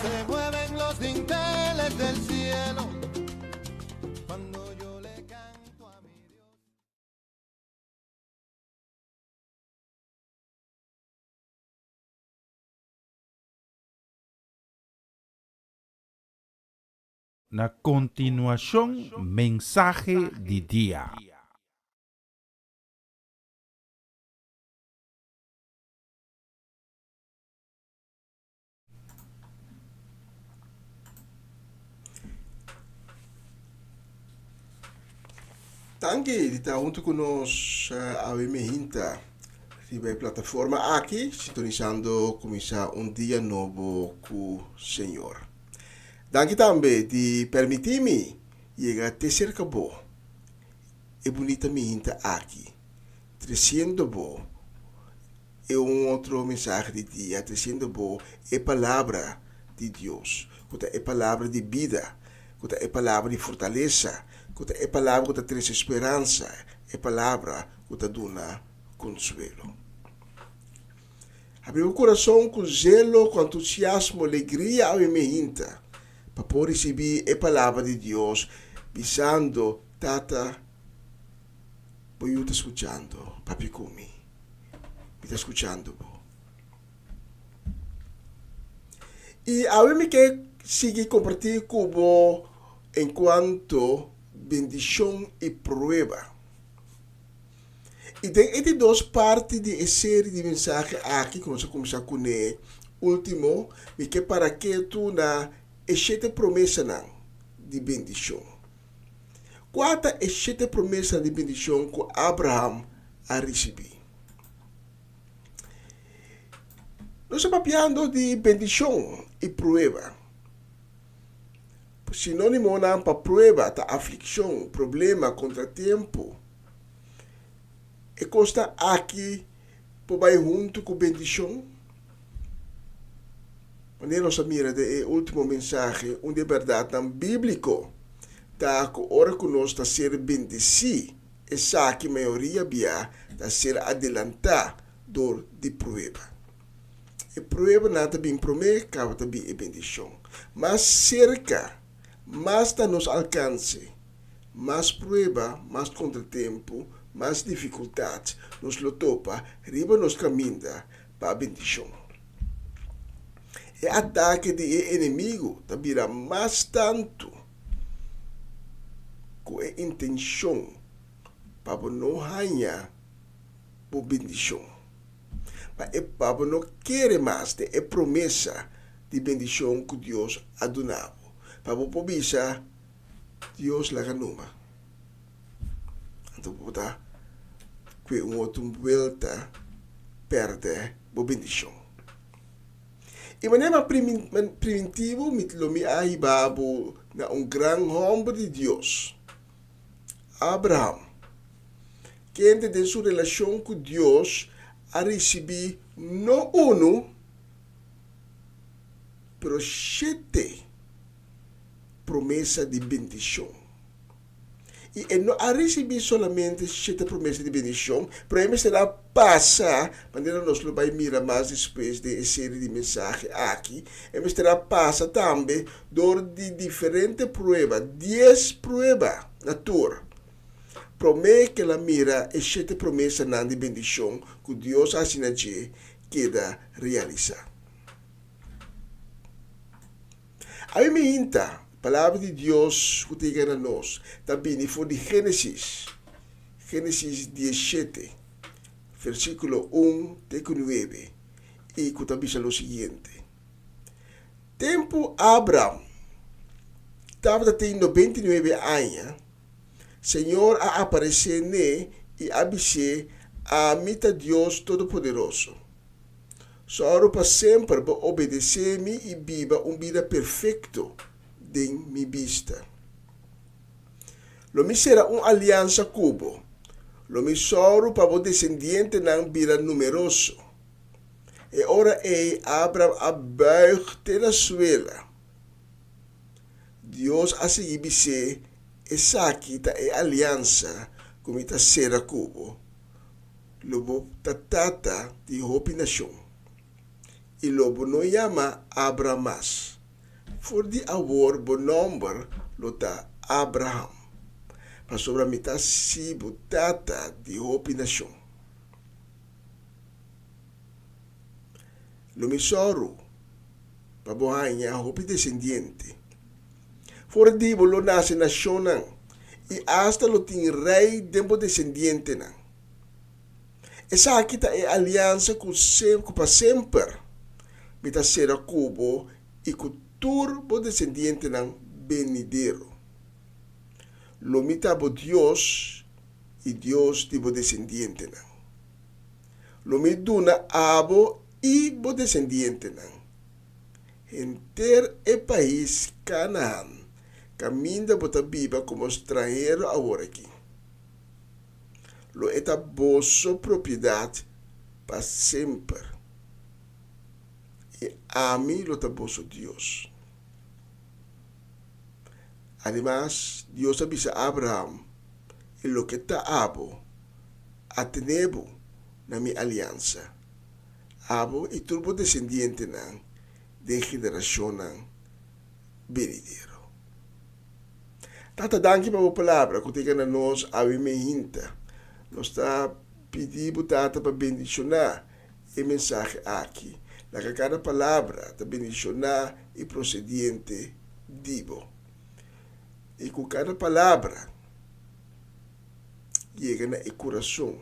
Se mueven los dinteles del cielo cuando yo le canto a mi Dios. Na kontinuashon mensahe di dia. Danki di ta huntu ku nos awe mehinta riba e plataforma aki, sintonisando kuminsá un dia nobo ku Señor. Danki tambe di permití mi yega te serka bo e bunita mehinta aki, tresiendo bo E un otro mensahe di dia treciendo bo e palabra di Dios, cu ta e palabra di bida, cu ta e palabra di fortalesa, cu ta e palabra cu ta trece speransa, e palabra cu ta duna consuelo. Habri bo curason cu zelo, cu entusiasmo, alegria awe mehinta pa por ricibi e palabra di Dios, bisando, Tata, bo yu ta scuchando, papia cu mi. Mi ta skuchando bo. I awe mi ke sigui kompartí ku bo enkuanto bendishon i prueba. I den e di dos parti di e seri di mensahe aki ku nos a kuminsá kuné último, mi ke para ketu na e shete promesanan di bendishon. Kua ta e shete promesanan di bendishon ku Abraham a risibí? Nos ta papiando di bendishon i prueba. Sinónimonan pa prueba ta aflikshon, problema, kontratiempo. E kosnan aki por bai huntu ku bendishon? Manera nos a mira den e último mensahe, un di e bèrdatnan bíbliko ta ku ora ku nos ta ser bendisí, esaki mayoria bia ta ser adelantá dor di prueba. E pruebanan ta bin promé, kaba ta bin e bendishon. Mas serka, mas ta nos alkanse, mas prueba, mas kontratempu, mas difikultat nos lo topa riba nos kaminda pa bendishon. E atake di e enemigu ta bira mas tantu ku e intenshon pa bo no haña bo bendishon, pa e pa bo no kere mas den e promesa di bendishon ku Dios a duna bo, pa bo por bisa, Dios laga numa. Anto bo ta kue un otro buelta pèrdè bo bendishon. I manera mi a priminti bo, mi lo mi a hiba bo na un gran hòmber di Dios, Abraham, kende den su relashon ku Dios a risibí no unu, pero shete promesa di bendishon. I e no a risibí solamente shete promesa di bendishon, pero e mester a pasa, manera nos lo bai mira mas despues den e seri di mensahe aki, e mester a pasa tambe dor di diferente prueba, dies prueba na tur, promé ku el a mira e shete promesanan di bendishon ku Dios a hasi na dje keda realisá. Awe mihinta, Palabra di Dios ku ta yega na nos ta bini for di Génesis, Génesis diesshete, versíkulo un te ku nuebe, i ku ta bisa lo siguiente, Tempu Abram tabata tin nobenta i nuebe aña, Señor a aparesé n'e i a bis'é, Ami ta Dios Todopoderoso. Sòru pa semper bo obedesé mi i biba un bida perfekto den mi bista. Lo mi sera un aliansa ku bo. Lo mi sòru pa bo desendientenan bira numeroso. E ora ei Abram a bùig te na suela. Dios a sigui bis'é, Esaki ta e aliansa ku mi ta sera ku bo. Lo bo ta tata di hopi nashon, i lo bo no yama Abram mas. For di awor bo nòmber lo ta Abraham, pasobra mi ta hasi bo tata di hopi nashon. Lo mi sòru pa bo haña hopi desendiente. For di bo lo nase nashonnan, i asta lo tin rei den bo desendientenan. Esaki ta e aliansa ku ku pa semper mi ta sera ku bo i ku tur bo desendientenan benidero. Lo mi ta bo Dios i Dios di bo desendientenan. Lo mi duna abo i bo desendientenan henter e pais Kanaan, kaminda bo ta biba komo stranhero aworakí. Lo e ta boso propiedat pa semper, i ami lo ta boso Dios. Ademas, Dios a bisa Abraham, E loke ta abo, atené bo na mi aliansa, abo i tur bo desendientenan den generashonnan benidero. Tata, danki pa bo palabra ku ta yega na nos awe mehinta. Nos ta pidi bo, Tata, pa bendishoná e mensahe aki. Laga kada palabra ta bendishoná i prosediente di bo. I ku kada palabra yega na e kurason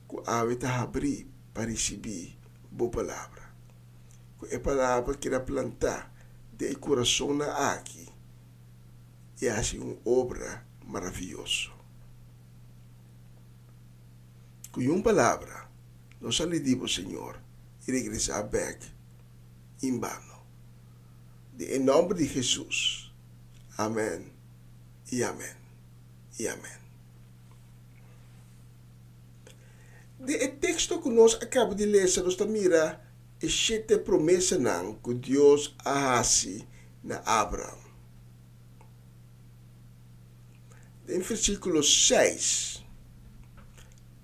ku awe ta habrí pa risibí bo palabra. Ku e palabra keda plantá den e kurasonnan aki i hasi un obra maravioso. Ku yun palabra no sali di bo, Señor, i regresá bèk inbano. Den e nòmber di Hesus, amèn i amèn i amèn. Den e teksto ku nos a kaba di lesa nos ta mira e shete promesanan ku Dios a hasi na Abraham. Den versíkulo seis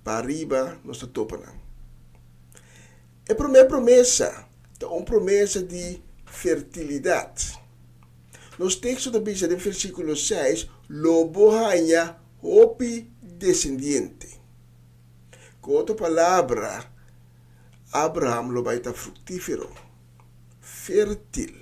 pa ariba nos ta topa nan. E promé promesa ta un promesa di fertilidat. Nos teksto ta bisa den versíkulo seis, Lo bo haña hopi desendiente. Ku otro palabra, Abraham lo bai ta fruktífero, fértil.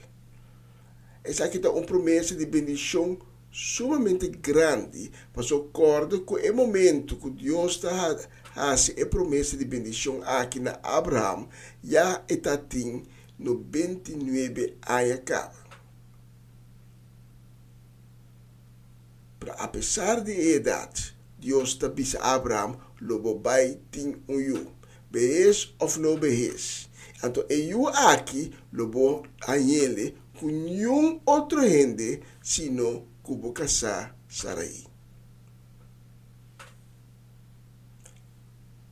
Esaki ta un promesa di bendishon sumamente grandi, pasobra kòrda ku e momentu ku Dios ta hasi e promesa di bendishon aki na Abraham, ya e ta tin 99 aña kaba. Pero apesar di e edat, Dios ta bisa Abraham, Lo bo bai tin un yu, behes òf no behes. Anto e yu aki lo bo hañ'ele ku niun otro hende sino ku bo kasá Sarai.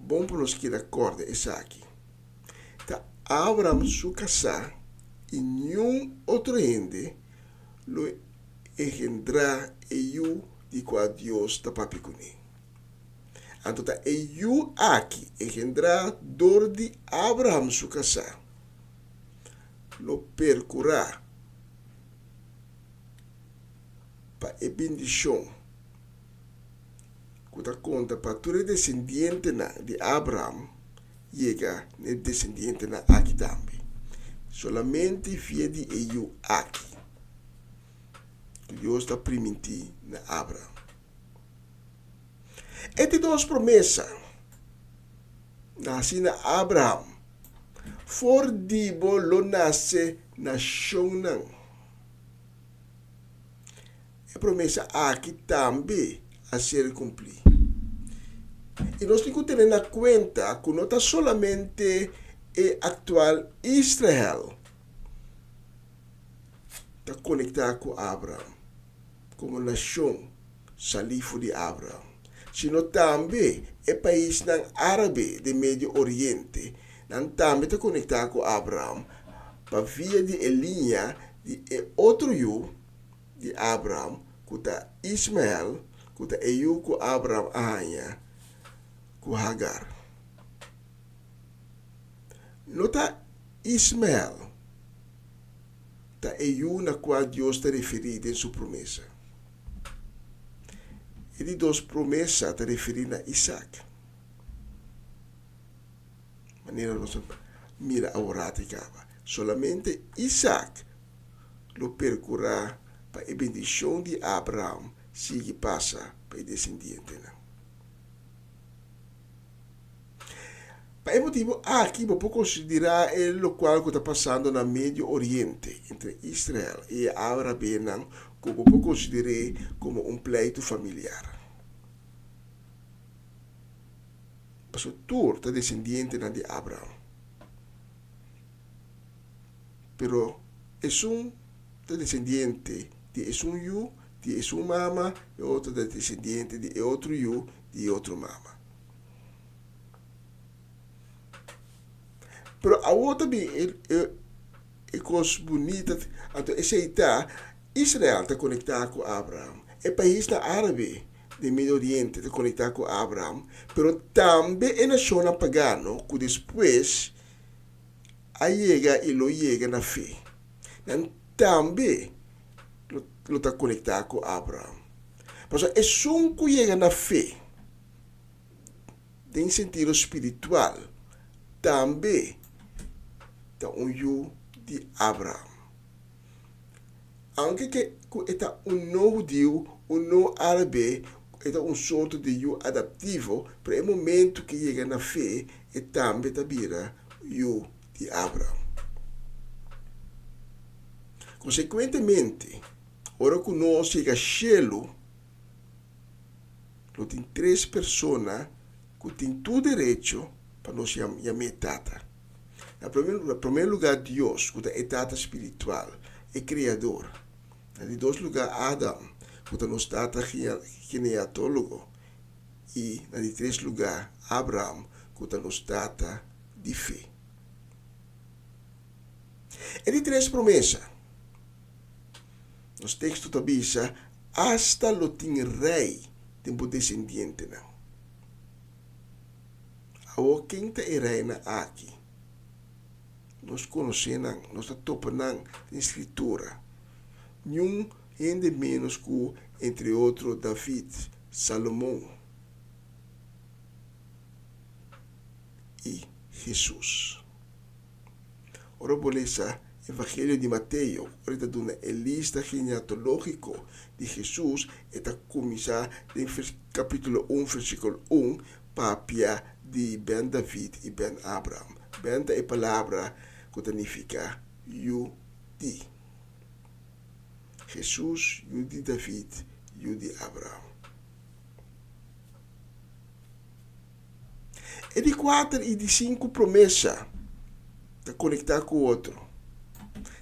Bon pa nos keda kòrda esaki. Ta Abraham su kasá i niun otro hende lo engendrá e yu di kua Dios ta papia kuné. Anto ta e yu aki, engendrá dor di Abraham su kasá, lo perkurá pa e bendishon. ku ta konta pa tur e desendientenan di Abraham yega na e desendientenan aki tambe. Solamente via di e yu aki ku Dios ta primintí na Abraham. E di dos promesa na hasi na Abraham, For di bo lo nase nashonnan. E promesa aki tambe a ser kumplí. I nos tin ku tene na kuenta ku no ta solamente e aktual Israel ta konektá ku Abraham komo nashon salí for di Abraham, sino tambe e paisnan árabe den Medio Oriente, nan tambe ta konektá ku Abraham pa via di e liña di e otro yu di Abraham, ku ta Ismael, ku ta e yu ku Abraham a haña ku Hagar. No ta Ismael ta e yu na kua Dios ta referí den su promesa. E di dos promesa ta referí na Isaac. Manera nos a mira aworat i kaba, solamente Isaac lo perkurá pa e bendishon di Abraham sigui pasa pa e desendientenan. Pa e motibu aki bo por konsiderá e lokual ku ta pasando na Medio Oriente entre Israel i e árabenan ku bo por konsider'é komo un pleitu familiar. Pasobra tur ta desendientenan di Abraham. Pero esun ta desendiente di esun yu di esun mama, e otro ta desendiente di e otro yu di e otro mama. Pero awor ta bin e, e, e kos bunita, anto esei ta, Israel ta konektá ku Abraham. E paisnan árabe den Medio Oriente ta konektá ku Abraham, pero tambe e nashonnan pagano ku despues a yega i lo yega na fe, nan tambe lo, lo ta konektá ku Abraham. Pasobra esun ku yega na fe, den sentido spiritual, tambe ta un yu di Abraham. Aunke ke ku e ta un no hudiu, un no árabe, e ta un sorto di yu adaptivo, pero e momento ke yega na fe, e tambe ta bira yu di Abraham. Konsekuentemente, ora ku nos yega shelu, Lo tin tres persona ku tin tur derecho pa nos yam'é Tata. Na promé lugá Dios, ku ta e Tata spiritual, e Kreador. Na di dos lugá Adam, ku ta nos tata geneatólogo. I na di tres lugá Abraham, ku ta nos tata di fe. E di tres promesa. Nos teksto ta bisa, Asta lo tin rei den bo desendientenan. Awor ken ta e reinan aki? Nos konosé nan, nos ta topa nan den Skritura. Niun hende ménos ku, entre otro, David, Salomon i Hesus. Ora bo lesa Evangelio di Mateo, ora e ta duna e lista geneatológiko di Hesus, e ta kuminsá den kapítulo un, versíkulo un, papia di ben David i ben Abraham. Ben ta e palabra ku ta nifiká yu di. Hesus, yu di David, yu di Abraham. E di kuater i di sinku promesa ta konektá ku otro.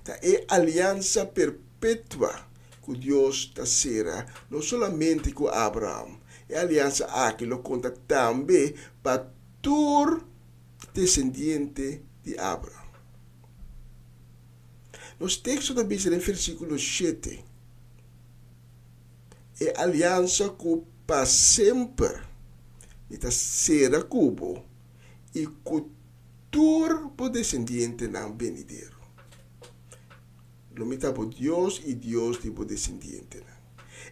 Ta e aliansa perpetua ku Dios ta sera no solamente ku Abraham. E aliansa aki lo konta tambe pa tur desendiente di Abraham. Nos teksto ta bisa den versíkulo shete, E aliansa ku pa semper mi ta sera ku bo i ku tur bo desendientenan benidero. Lo mi ta bo Dios i Dios di bo desendientenan.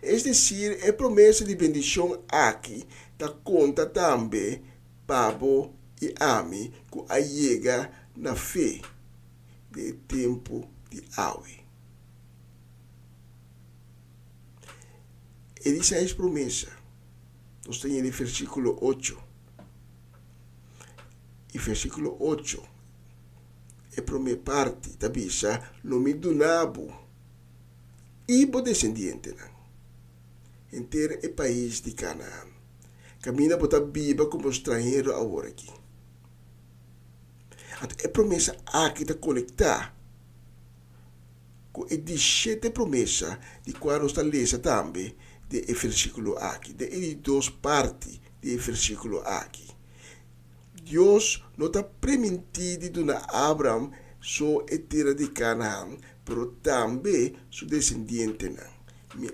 Es desir, e promesa di bendishon aki ta konta tambe pa bo i ami ku a yega na fe den e tempu di awe. E di seis promesa nos ta yega den versíkulo ocho. I versíkulo ocho, e promé parti ta bisa, Lo mi duna bo i bo desendientenan henter e pais di Kanaan, kaminda bo ta biba komo stranhero aworakí. Anto e promesa aki ta konektá ku e di shete promesa di kua nos ta lesa tambe den e versíkulo aki, den e di dos parti di e versíkulo aki. Dios no ta primintí di duna Abram so e tera di Kanaan, pero tambe su desendientenan. Mi,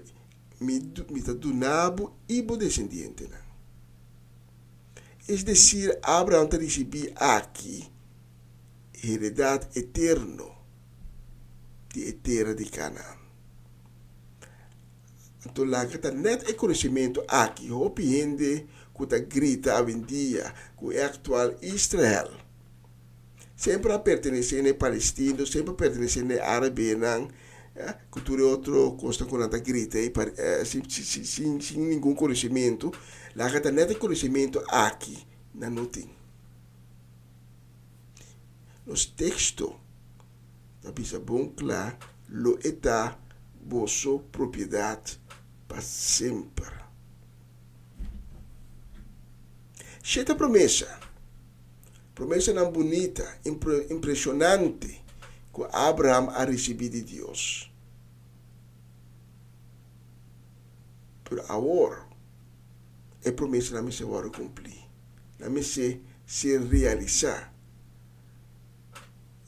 mi, mi ta duna bo i bo desendientenan. Es desir, Abraham ta risibí aki heredat eterno di e tera di Kanaan. Anto laga ta nèt e konosementu aki hopi hende ku ta grita awendia ku e aktual Israel semper a pertenesé na e palestino, semper a pertenesé na e árabenan, ku tur e otro kosnan ku nan ta grita ei sin sin ningun konosementu. Laga ta nèt e konosementu aki nan no tin. Nos teksto ta bisa bon kla, Lo e ta boso propiedat pa semper. Shete promesa, promesanan bunita, impreshonante ku Abraham a risibí di Dios. Pero awor e promesanan mester wòrdu kumplí, nan mester ser realisá.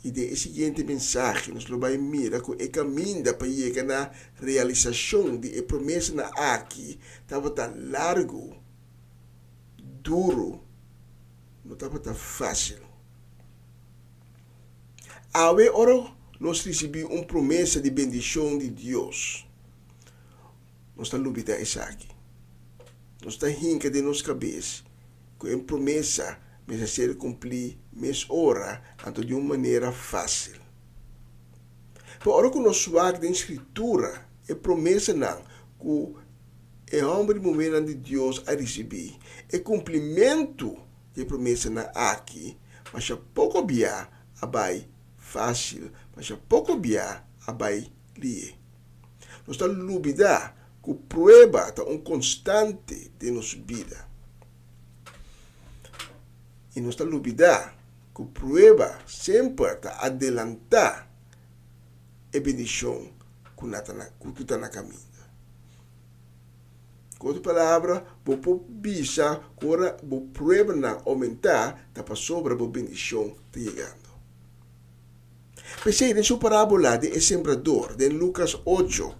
I den e siguiente mensahe nos lo bai mira ku e kaminda pa yega na realisashon di e promesanan aki tabata largu, duru, no tabata fásil. Awe ora nos risibí un promesa di bendishon di Dios, nos ta lubidá esaki. Nos ta hinka den nos kabes ku e promesa mester ser kumplí mes ora, anto di un manera fásil. Pero ora ku nos wak den Skritura e promesanan ku e hòmber i muhénan di Dios a risibí, e kumplimentu di e promesanan aki masha poko bia a bai fásil, masha poko bia a bai lié. Nos ta lubidá ku prueba ta un konstante den nos bida. I nos ta lubidá ku prueba semper ta adelantá e bendishon ku na ta na ku ta na kaminda. Ku otro palabra, bo por bisa ku ora bo pruebanan oumentá ta pasobra bo bendishon ta yegando. P'esei den su parábola di e sembrador den Lukas ocho,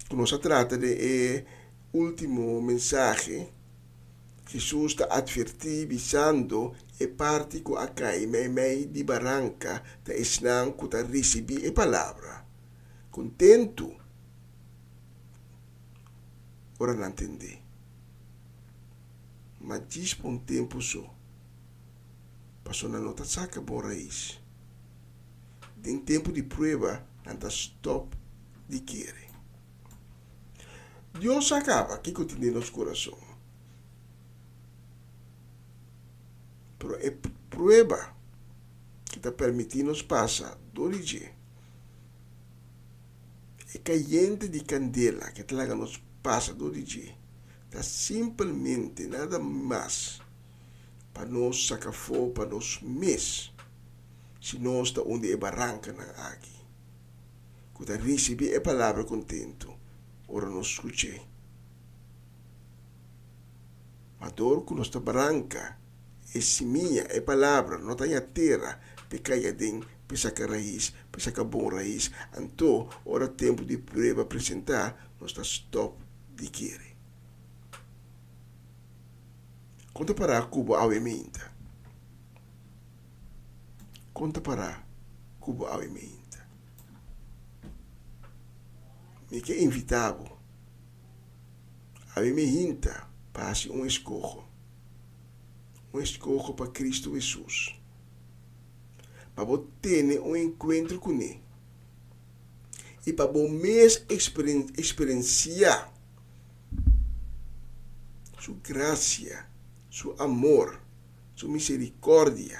ku nos a trata den e último mensahe, Hesus ta atvertí bisando e parti ku a kai meimei di baranka ta esnan ku ta risibí e palabra kontentu ora nan tend'é, ma djis pa un tempu so. Pasobra nan no ta saka bon rais. Den tempu di prueba nan ta stòp di kere. Dios sa kaba kiko tin den nos kurason. Pero e prueba ki ta permití nos pasa dor di dje, e kayente di kandela ki ta laga nos pasa dor di dje, ta simpelmente nada mas pa nos saka afó pa nos mes si nos ta un di e barankanan aki ku ta risibí e palabra kontentu ora nos skuch'é. Ma dor ku nos ta baranka e simia, e palabra, no ta haña tera p'e kai aden, p'e saka rais, p'e saka bon rais, anto ora tempu di prueba presentá nos ta stòp di kere. Kon ta pará ku bo awe meinta? Kon ta pará ku bo awe meinta? Mi ke invitá bo. Awe mi hinta pa hasi un eskoho. Un eskoho pa Kristu Hesus. Pa bo tene un enkuentro kuné i pa bo mes eksperensiá su grasia, su amor, su miserikòrdia,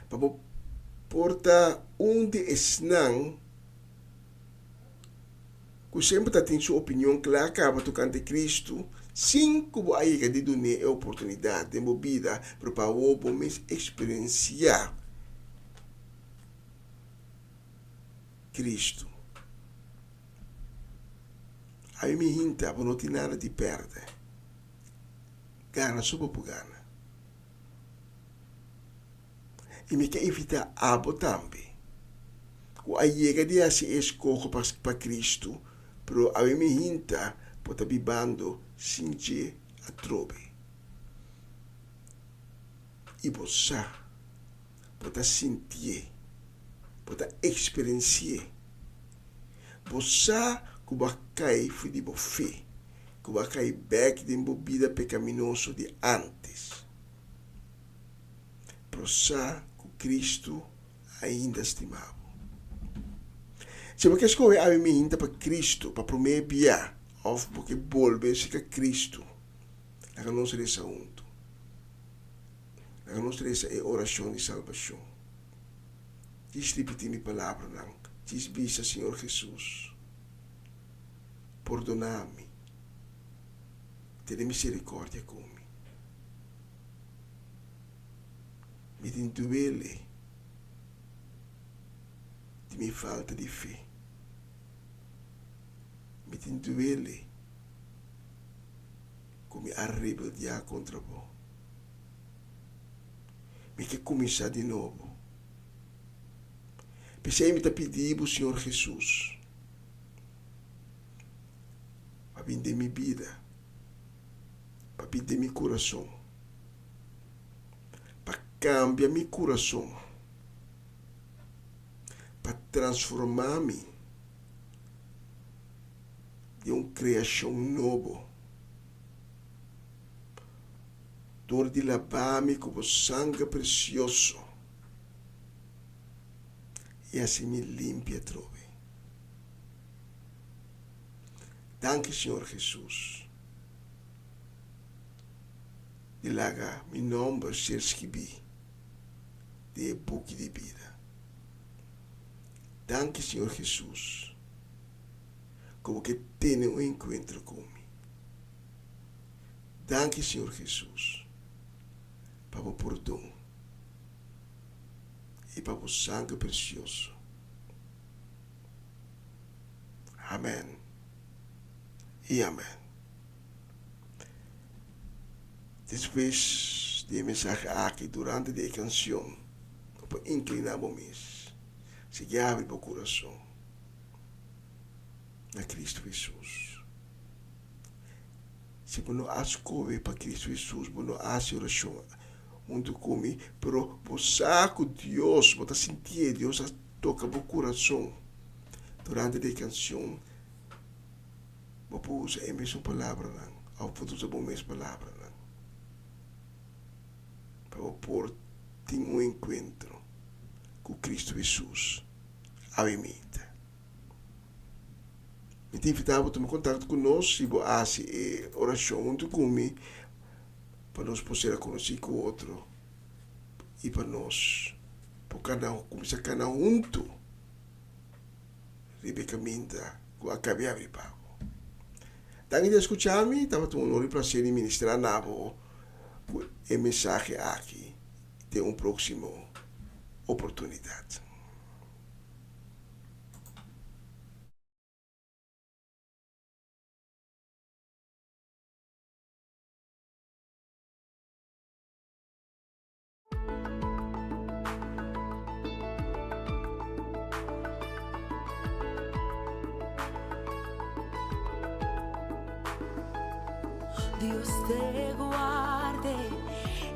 pa bo por ta un di esnan ku semper ta tin su opinion kla kaba tokante Kristu sin ku bo a yega di dun'é e oportunidat den bo bida, pero pa awor bo mes eksperensiá Kristu. Ami mi hinta bo no tin nada di pèrdè. Gana so bo por gana. I mi ke invitá abo tambe ku a yega di hasi e eskoho pa Kristu, pero awe mi hinta bo ta bibando sin dje atrobe. I bo sa, bo ta sintié, bo ta eksperensié. Bo sa ku bo a kai for di bo fe, ku bo a kai bèk den bo bida pekaminoso di ántes. Pero sa ku Kristu ainda stima bo. Si bo ke skohe awe mihinta pa Kristu pa promé bia òf bo ke bolbe serka Kristu, laga nos resa huntu. Laga nos resa e orashon di salbashon. Djis ripití mi palabranan. Djis bisa, Señor Hesus, pordoná mi. Tene miserikòrdia ku mi. Mi tin duele di mi falta di fe. Mi tin duele ku mi a rebeldiá kontra bo. Mi ke kuminsá di nobo. P'esei mi ta pidi bo, Señor Hesus, pa bin den mi bida, pa bin den mi kurason, pa kambia mi kurason, pa transformá mi den un kreashon nobo dor di labá mi ku bo sanger presioso i hasi mi limpi atrobe. Danki Señor Hesus di laga mi nomber ser skibí den e buki di bida. Danki Señor Hesus ku bo ke tene un enkuentro ku mi. Danki Señor Hesus pa bo pordon i pa bo sanger presioso. Amen i amen. Despues di e mensahe aki, durante di e kanshon, bo por inkliná bo mes, sigui habri bo kurason na Kristu Hesus. Si bo no a skohe pa Kristu Hesus, bo no a hasi orashon huntu ku mi, pero bo sa ku Dios, bo ta sintié, Dios a toka bo kurason durante di e kanshon, bo por usa e mesun palabranan òf bo ta usa bo mes palabranan pa bo por tin un enkuentro ku Kristu Hesus awe mita. Mi ta invitá bo tuma kontakto ku nos si bo hasi e orashon huntu ku mi pa nos por sera konosí ku otro i pa nos por kana kuminsá kana huntu riba e kaminda ku a kab'é abri pa bo. Danki di a skucha mi, tabata un honor i plaser di ministrá na bo ku e mensahe aki den un próksimo oportunidat. Dios te guarde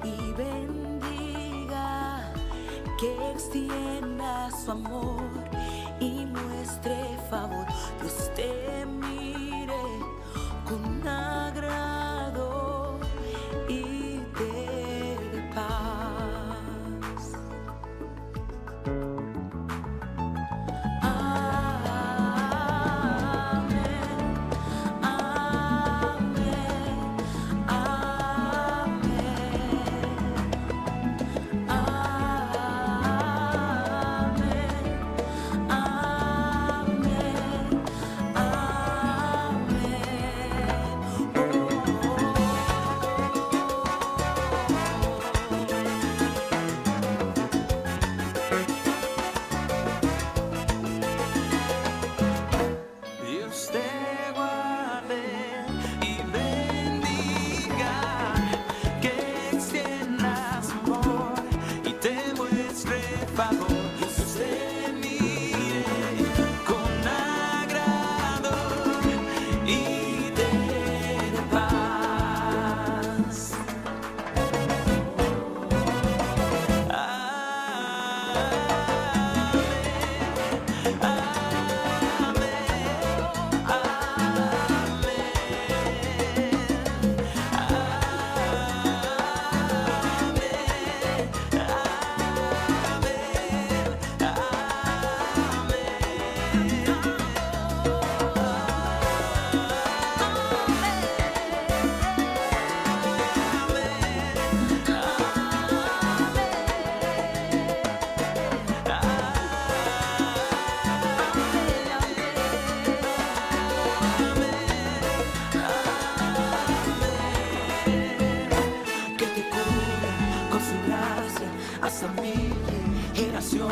y bendiga, que extienda su amor y muestre favor. Dios te mire con agrado.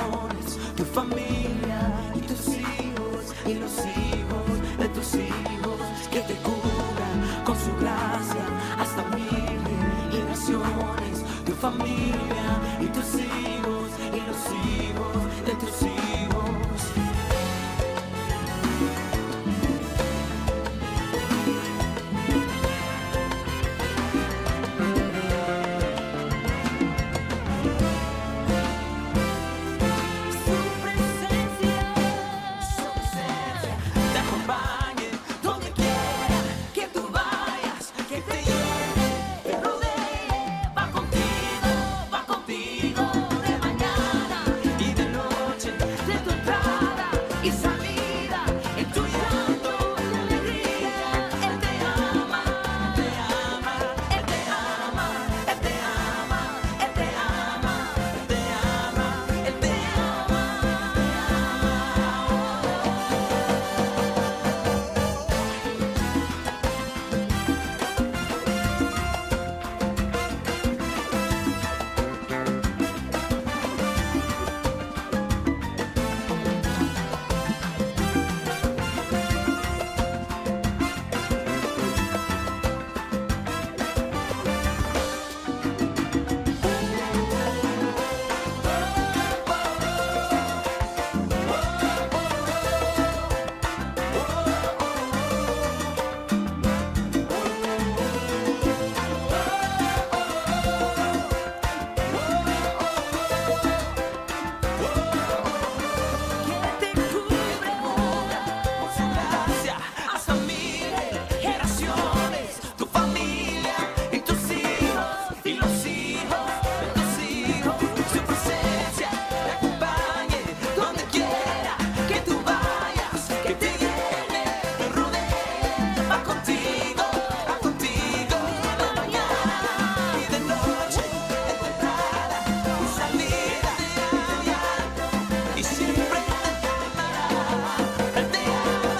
generaciones, tu familia y tus hijos y los hijos de tus hijos, que te cubra con su gracia hasta mil generaciones, tu familia y tus hijos y los hijos de tus hijos. Su presencia, su presencia te acompañe donde quiera que tú vayas, que te llene, te rodee, va contigo, va contigo de mañana y de noche, de tu entrada y salida, en tu llanto y alegría. Él te ama, te ama, Él te ama, Él te ama, Él te ama, te ama, Él te ama. Que te cubra con su gracia hasta mil generaciones, tu familia y tus hijos y los hijos de tus hijos. Su presencia te acompañe donde quiera que tú vayas, que te llene, te rodee, va contigo, va contigo de mañana y de noche, en tu entrada y salida, y siempre te amará, Él te ama.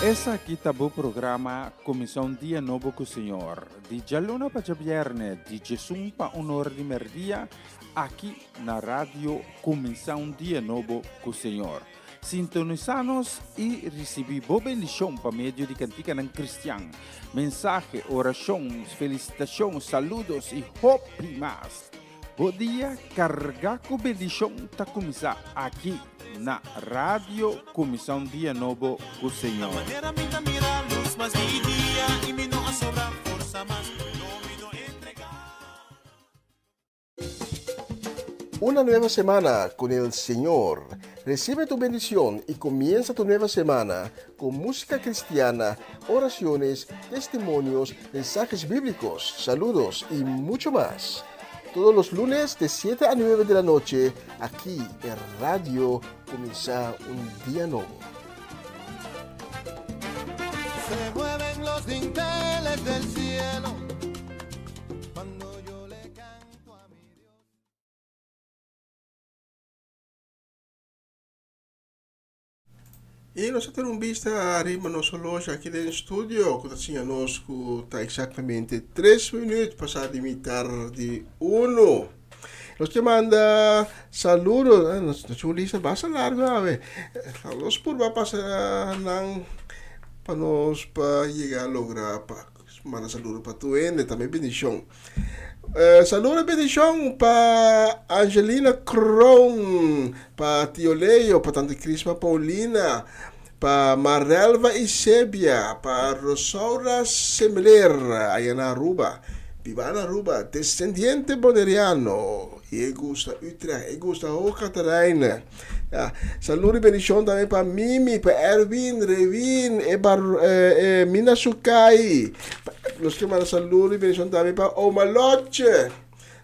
Esaki ta bo programa Kuminsá un Dia Nobo ku Señor, di djaluna pa djabièrnè di djesun pa un ora di mèrdia, aki na Radio Kuminsá un Dia Nobo ku Señor. Sintonisá nos i risibí bo bendishon pa medio di kantikanan kristian, mensahe, orashon, felisitashon, saludos i hopi mas. Bo dia kargá ku bendishon ta kuminsá aki na Radio Kuminsá un Dia Nobo ku Señor. Una nueva semana con el Señor. Recibe tu bendición y comienza tu nueva semana con música cristiana, oraciones, testimonios, mensajes bíblicos, saludos y mucho más. Todos los lunes de 7 a 9 de la noche, aquí en Radio Comienza un Día Nuevo. Se mueven los dinteles del cielo cuando yo le canto a mi Dios. I nos a tene un bista riba nos horloge aki den studio ku ta siña nos ku ta eksaktamente tres minüt pasá di mitar di uno. Nos ke manda saludo, eh, nos nos un lista basta largo awe. Nos purba pasa nan pa nos pa yega a logra pa manda saludo pa tur hende, tambe bendishon. Eh, saludo y bendición pa Angelina Kroon, pa Tio Leo, pa Tante Crisma Paulina, Pa Marelva Isebia, pa Rosaura Semeler, aya na Aruba, biba na Aruba, descendiente boneriano, y e gusta Utrecht, e gusta Hoog Catharijne. Ja, saludo y bendicion tambe pa Mimi, pa Erwin, Rewin, e bar, eh, eh, Mina Sukai. Nos ke manda saludo y bendicion tambe pa Oma Lotje,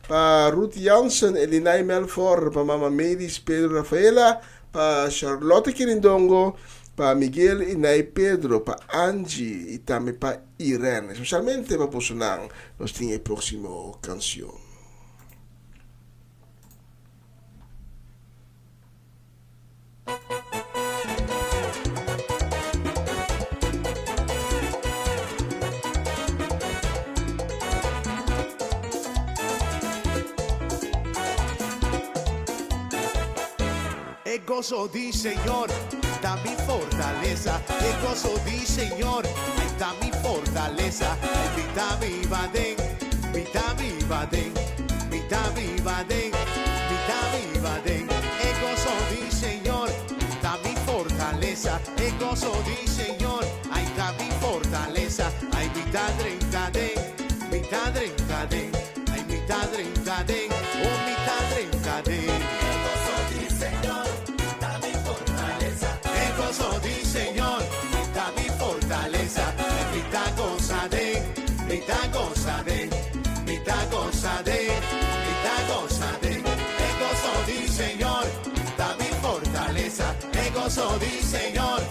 pa Ruth Jansen, Elinay Melfor, pa Mama Mavis Pedro Rafaela, Pa Charlotte Kirindongo, pa Miguel y Nay Pedro, pa Angie y tambe pa Irene. Especialmente pa bosonan nos tin e proximo cancion. E goso di Señor ta mi fortalesa, e goso di Señor, ay ta mi fortalesa. Ay mi ta biba den, mi ta biba den, mi ta biba den, mi ta biba den. E goso di Señor ta mi fortalesa, e goso di Señor, ay ta mi fortalesa. Ay mi ta drenta den, mi ta drenta den, ay mi ta drenta den, oh mi ta drenta den. E goso di Señor ta mi fortalesa, e goso di Señor ta mi fortalesa. Ay mi ta gosa den, mi ta gosa den, mi ta gosa den, mi ta gosa den. E goso di Señor ta mi fortalesa, e goso di Señor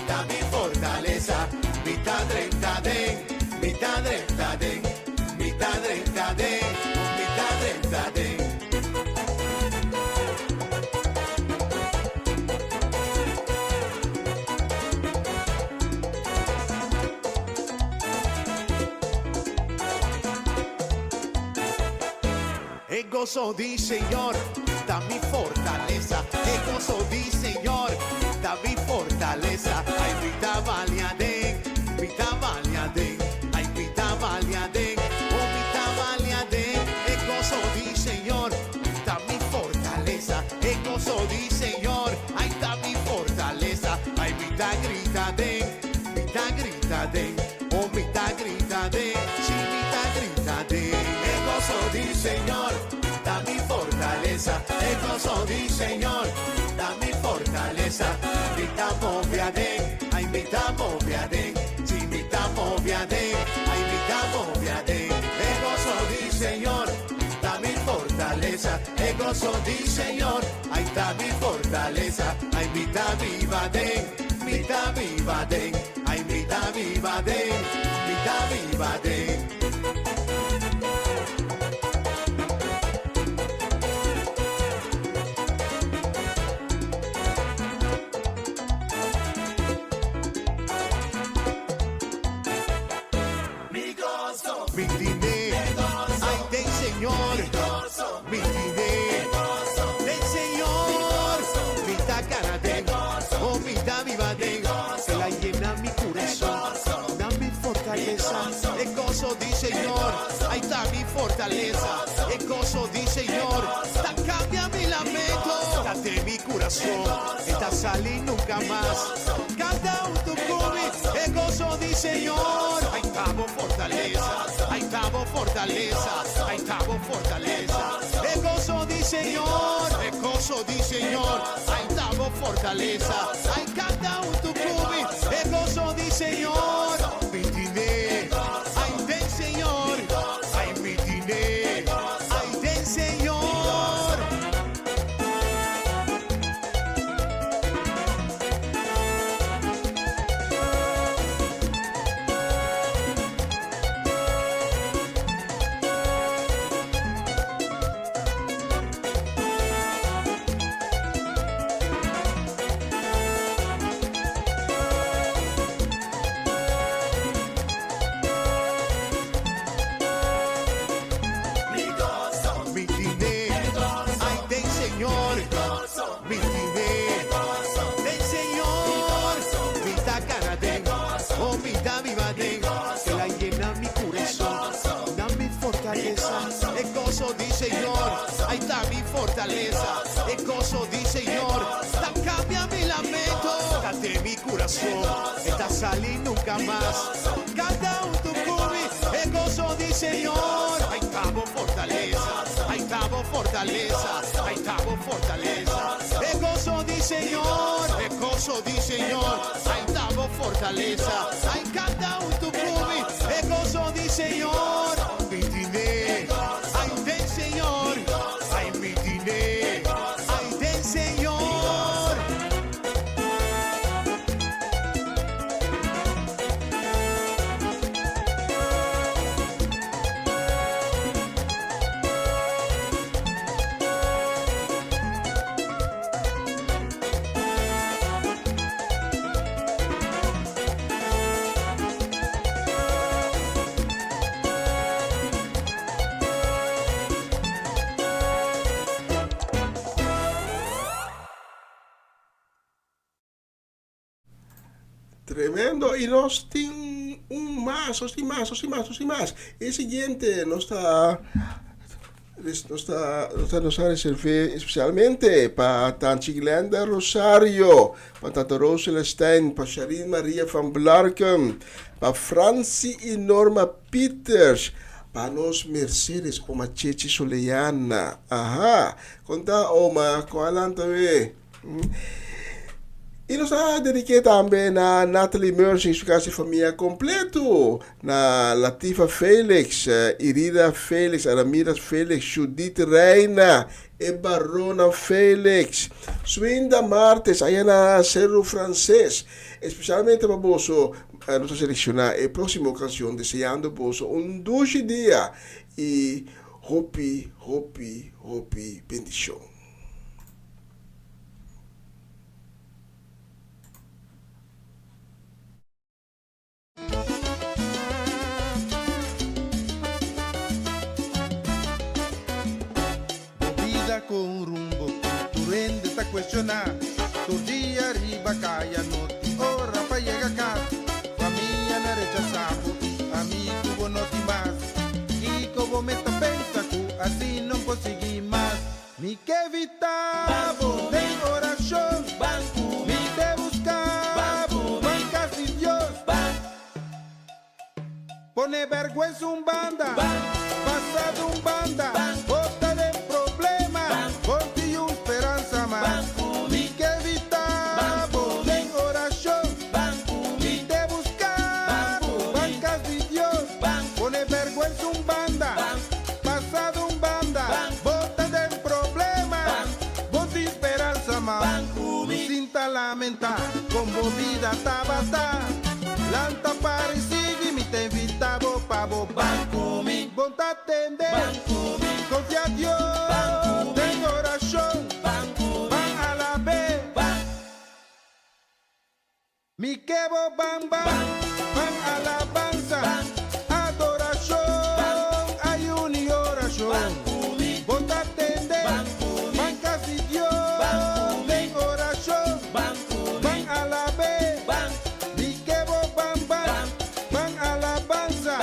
ta mi fortalesa. Mi ta drenta den, mi ta drenta den, mi ta drenta den, mi ta drenta den. E goso di Señor ta mi fortalesa, e goso di Señor ta mi fortalesa. Ay mi ta balia den, mi ta balia den, ay mi ta balia den, oh mi ta balia den. E goso di Señor ta mi fortalesa, e goso di Señor, ay ta mi fortalesa. Ay mi ta grita den, mi ta grita den, oh mi ta grita den, si mi ta grita den. E goso di Señor ta mi fortalesa, e goso di Señor ta mi fortalesa. Mi ta move aden, ay mi ta move aden, si mi ta move aden, ay mi ta move aden. E goso di Señor ta mi fortalesa, e goso di Señor, ay ta mi fortalesa. Ay mi ta biba den, mi ta biba den, ay mi ta biba den, mi ta biba den. Mi goso, mi tine, ay den Señor, mi tine, den Señor, mi ta gana den, oh mi ta biba den, El a yena mi curason, da mi fortalesa, e goso di Señor, ay ta mi fortalesa, e goso di Señor, ta cambia mi lamento, ta den mi curason, e ta sali nunca mas. Canta hunto cu mi, e goso di Señor. Ay ta bo fortalesa, ay ta bo fortalesa, ay ta bo fortalesa. E goso di Señor, e goso di Señor, ay ta bo fortalesa. Ay canta hunto cu mi, e goso di Señor. Mi tine, ay den Señor, ay mi tine, ay den Señor. Mi tine, ay den Señor. Mi tine, den Señor. Mi ta gana den, oh mi ta biba den. El a yena mi curason, da mi fortalesa. E goso di Señor, ay ta mi fortalesa. E goso di Señor, ta cambia mi lamento. Ta den mi curason, sali nunka mas. Kanta huntu ku mi, e goso di Señor. Ai ta bo fortalesa, ai ta bo fortalesa, ai ta bo fortalesa. E goso di Señor, e goso di Señor, ai ta bo fortalesa. Ai kanta huntu ku mi, e goso di Señor. Mi tine, ai den Señor, ai mi tine, ai den Señor. Tremendo y nos tin un mas, nos tin mas, nos tin mas, nos tin mas. E siguiente nos ta nos ta nos ta nos ta reservé especialmente pa Tanchi Glenda Rosario, pa Tante Roos Celestijn, pa Sharine Maria van Blarken, pa Franci y Norma Pieters, pa nos Mercedes Oma Chechi Soleana. Aha, konta Oma, kon a lanta we? I nos a dediké tambe na Natalie Mercy y su casa y famia completo, na Latifa Felix, Irida Felix, Aramiras Felix, Judith Reina, e Barona Felix, Swinda Martes, aya na Cerro Frances. Especialmente pa boso nos a selecciona e proximo cancion deseando boso un dushi dia y hopi, hopi, hopi bendicion. Bo bida con un rumbo cu tur hende ta cuestiona. Tur dia riba caya no tin ora pa yega cas. Famia na rechasa bo y amigo bo no tin mas. Kico bo mester pensa cu asina no por sigui mas. Mi ke evitá bo den orashon. Mi te buska bo ban kas di Dios. Pone bèrgwensa un banda, pasado un banda. Bo ta den problema, bo tin un speransa mas. Mi ke evitá bo den orashon. Mi te buska bo ban kas di Dios. Pone bèrgwensa un banda. Pasado un banda, bo ta den problema, bo tin speransa ma no sinta lamenta con bo bida tabata. Lanta para y sigui, mi ta invita bo pa bo ban cu mi. Bon ta tende, confia Dios den oracion, ban alab'e. Mi ke bo ban ban, ban alabansa, adorashon, ayun i orashon. Bo ta tende, ban kas di Dios den orashon, ban alab'é. Mi ke bo ban ban, ban alabansa,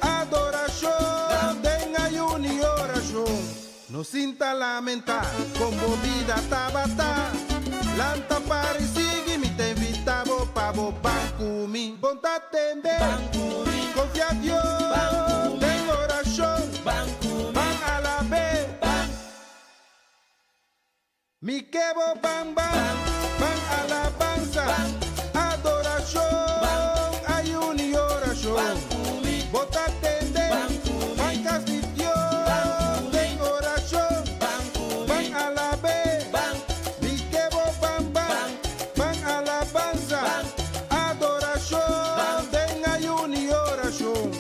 adorashon, den ayun i orashon. No sinta lamentá kon bo bida tabata. Lanta para i sigui, mi ta invitá bo pa bo ban ku mi. Bon ta tende, konfia Dios den orashon, ban alab'é. Mi ke bo ban ban, ban alabansa, adorashon, ayun i orashon. Bo ta tende, ban kas di Dios den orashon, ban alab'é. Mi ke bo ban ban, ban alabansa, adorashon, den ayun i orashon.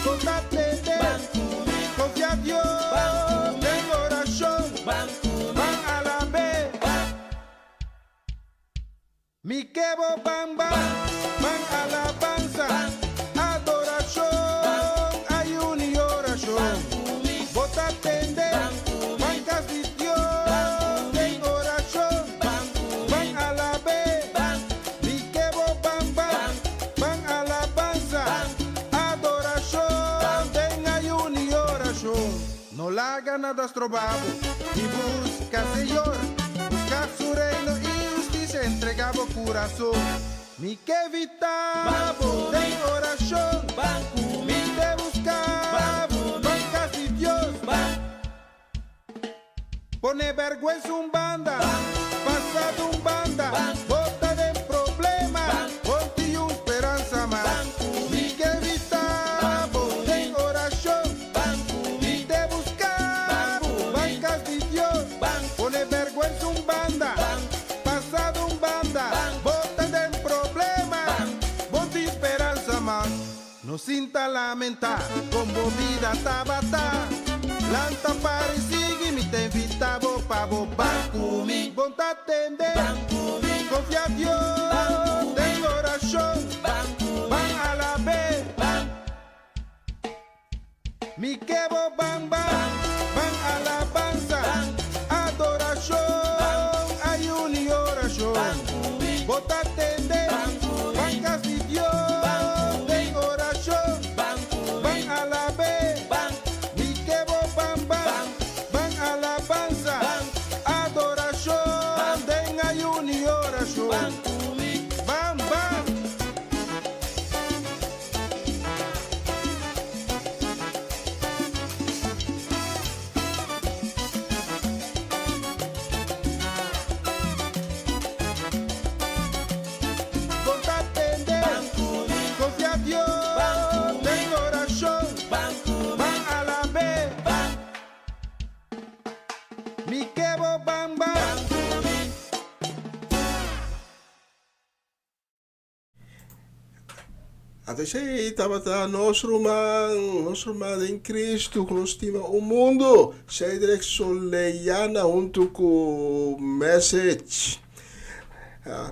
Konta tende, konfia Dios den orashon, ban alab'é. Mi ke bo ban ban, ban alabansa, adorashon, ayun i orashon. Bo ta tende, ban kas di Dios den orashon, ban alab'é. Mi ke bo ban. nada stroba bo. I buska Señor, buska su reino i hustisia, entregá bo kurason. Mi ke invitá bo den orashon. Mi te buska bo, ban kas di Dios. Pone bèrgwensa un banda, pasado un banda, bo ta den problema, bo tin un speransa mas. Mi ke invitá bo den orashon, mi te buska bo, ban kas di Dios. Pone bèrgwensa un banda, pasado un banda, bo ta den problema, bo tin speransa mas. No sinta lamentá kon bo bida tabata. Lanta para i sigui, mi ta invitá bo pa bo ban ku mi. Bon ta tende, konfia Dios den orashon, ban alab'é. Mi ke bo ban ban, ban alabansa, adorashon, ayuno i orashon. Bo ta tende, ban kas di Dios den orashon, ban alab'é. Mi ke bo ban ban, ban alabansa, adorashon, den ayuno i orashon. Ban ban. Bo ta tende, konfia Dios den orashon, ban alab'é. Mi ke bo ban ban. Anto esei tabata nos ruman, nos ruman den Cristo ku nos stima un mundu, Cedric Soleyana huntu ku Message.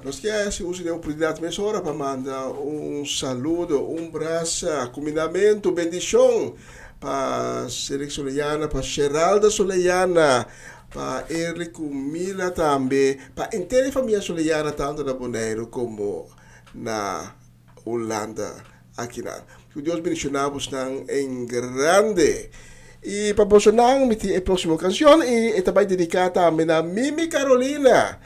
Nos ke hasi uso di e oportunidat mesora pa manda un saludo, un brasa, kumindamentu, bendishon pa Cedric Soleyana, pa Sheralda Soleyana, Pa Erly ku Mila tambe, pa henter e famia Soleyana tantu na Boneiru komo na Hulanda akinan. Ku Dios bendishoná bosnan en grande. I pa bosonan mi tin e próksimo kanshon i e ta bai dediká tambe na Mimi Carolina.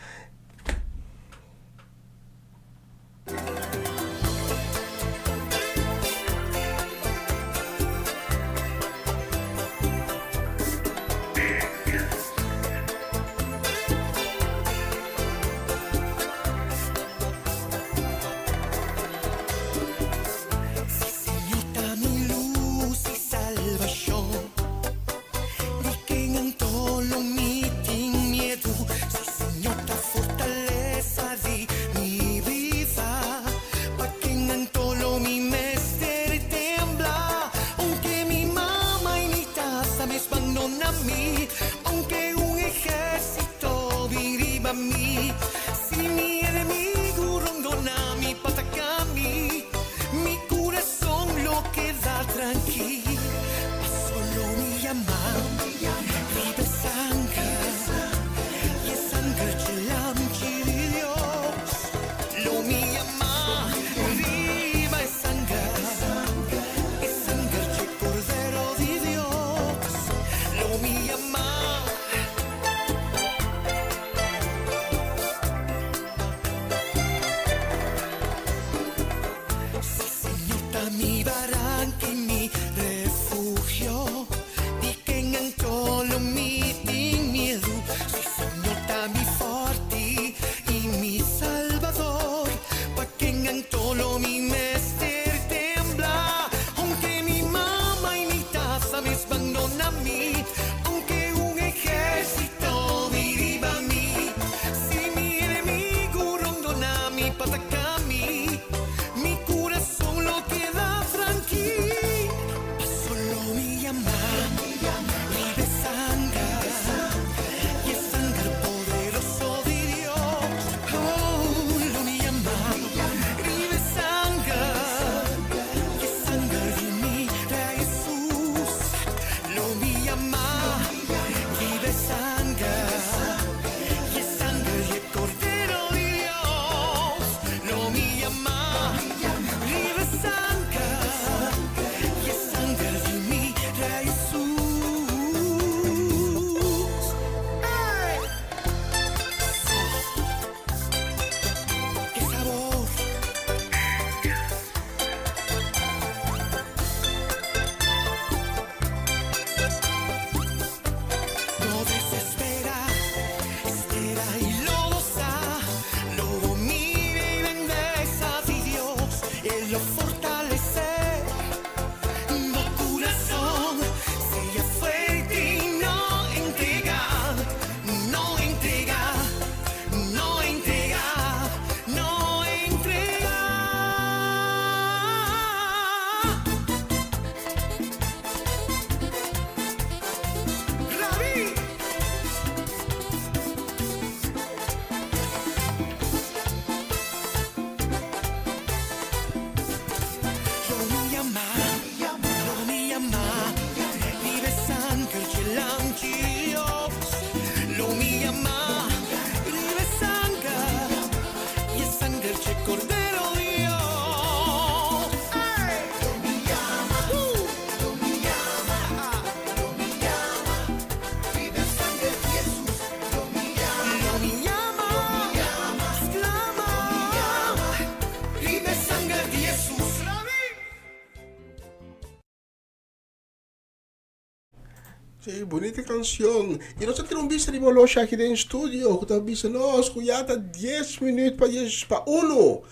Sí, bunita cancion. Y nos ta tira un bista riba oloshi aki den studio cu ta bisa nos cu ya ta dies minuut pa dies pa uno.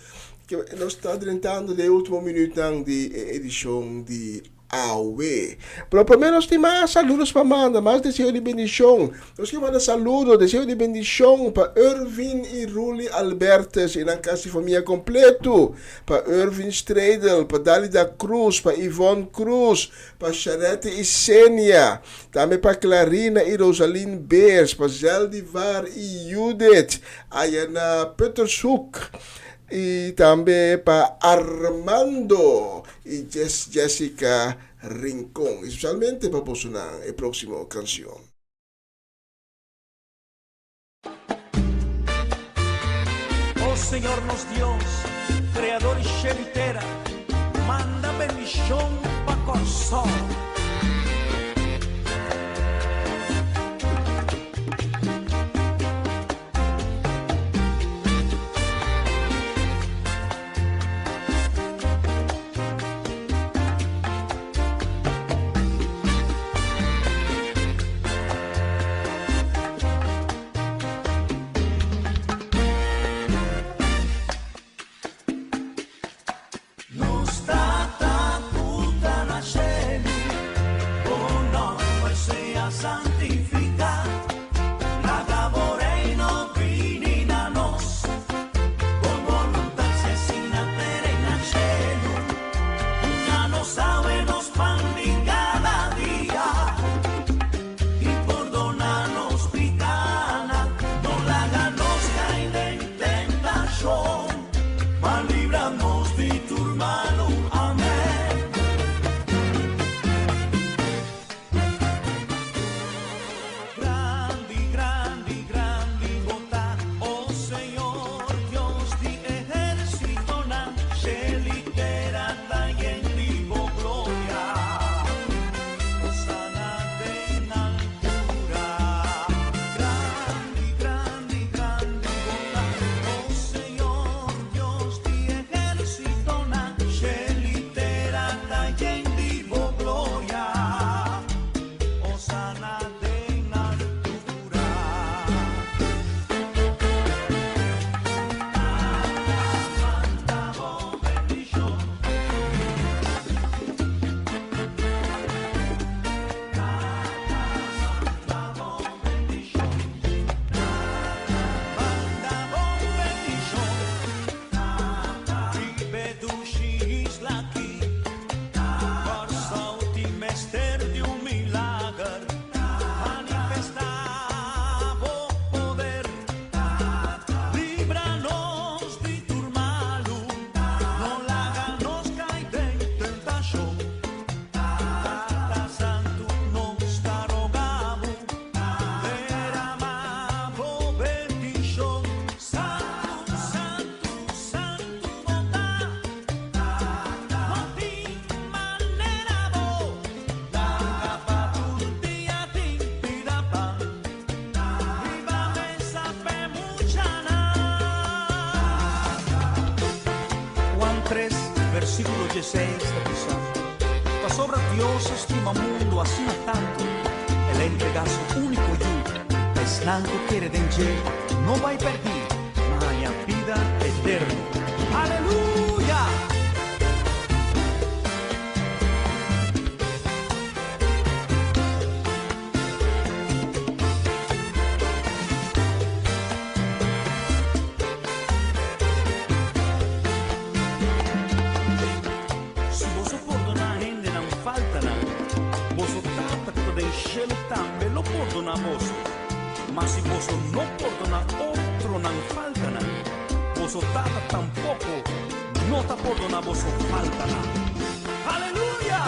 Ke nos ta drentando den e ultimo minuutnan di e edicion di awe. Pero prome nos tin mas saludos pa manda, mas deseo di bendicion. Nos ke manda saludo, deseo di bendicion pa Ervin y Ruli Albertus y nan casi famia completo, pa Ervin Stredel, pa Dalida Cruz, pa Yvonne Cruz, pa Sharette y Senia, tambe pa Clarina y Rosaline Beers, pa Zeldivar y Judith aya na Puttershoek, y tambe pa Armando y Jessica Rincon, y specialmente pa bosonan e proximo cancion. Oh Señor nos Dios, Creador di shelu i tera, manda bendishon pa Kòrsou. Nos Tata ku ta na shelu, bo nòmber sea santifiká, laga bo reino bini na nos, bo boluntat sea asina tera i na shelu. Duna nos awe nos pan di kada dia. I pordona nos picánan, no laga nos cai den tentacion, ma libra nos di tur malu. Amen. Grandi, grandi, grandi bo ta, o Señor, Dios di ehérsitonan, shel i tera ta yen di bo gloria. Hosana den altura. Grandi, grandi, grandi bo ta, o Señor, Dios di ehérsitonan, shel i tera ta yen di bo gloria. Hosana den altura. Tata, manda bo bendishon. Tata Santu nos ta roga bo, derama bo bendishon. Santu, santu, santu bo ta, no tin manera bo. Laga pa tur dia tin pida pan, riba mesa p'e muchanan. Juan 3, versíkulo 16 ta bisa, Pasobra Dios a stima mundu asina tantu, El a entregá su úniko Yu, pa esnan ku kere den dje no bai pèrdí, ma haña bida eterno. Aleluya! Si boso pordoná hende nan faltanan, boso Tata ku ta den shelu tambe lo pordoná boso. Ma si boso no pordoná otronan faltanan, boso Tata tampoko no ta pordoná boso faltanan. Aleluya!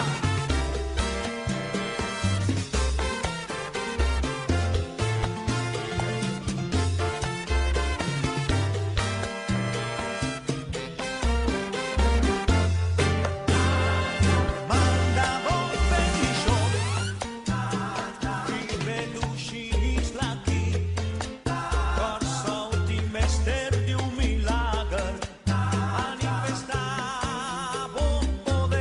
Manda bo bendishon riba e dushi isla aki. Kòrsou tin mester di un milager. Manifestá bo poder.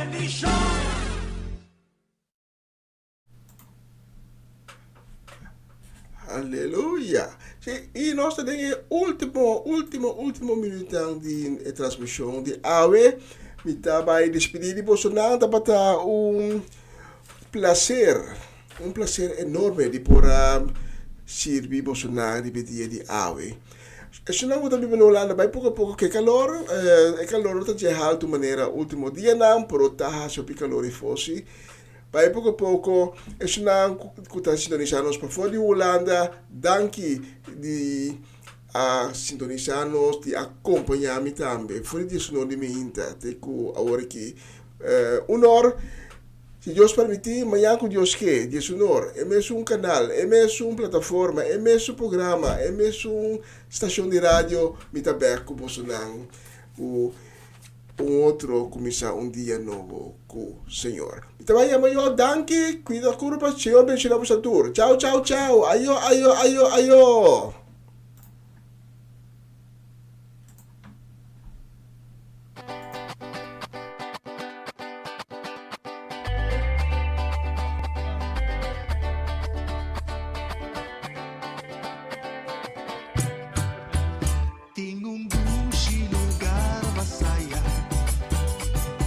Bendishon. Aleluya! Sí, i nos ta den e último, último, último minuutnan di e transmishon di awe. Mi ta bai despedí di bosonan. Tabata un placer, un placer enorme di por a sirbi bosonan riba e dia di awe. Esunnan ku ta biba na Hulanda bai poko a poko ku e kalor. E kalor no ta dje haltu manera último dianan, pero ta hasi hopi kalor i fosi. Bai poko poko esunnan ku ta sintonisá nos pafó di Hulanda, danki di a sintonisá nos, di a kompañá mi tambe for di diesunor di mainta te ku awor aki un or. Si Dios permití, mañan ku Dios ke, diesunor, e mesun kanal, e mesun plataforma, e mesun programa, e mesun stashon di radio, mi ta bèk ku bosonan ku Un otro kuminsá un dia nobo ku Señor. Mi ta bai yama yo danki, kuida kurpa, Señor benshoná boso tur. Chao chao chao, ayo ayo ayo ayo. Tin un dushi lugar basaya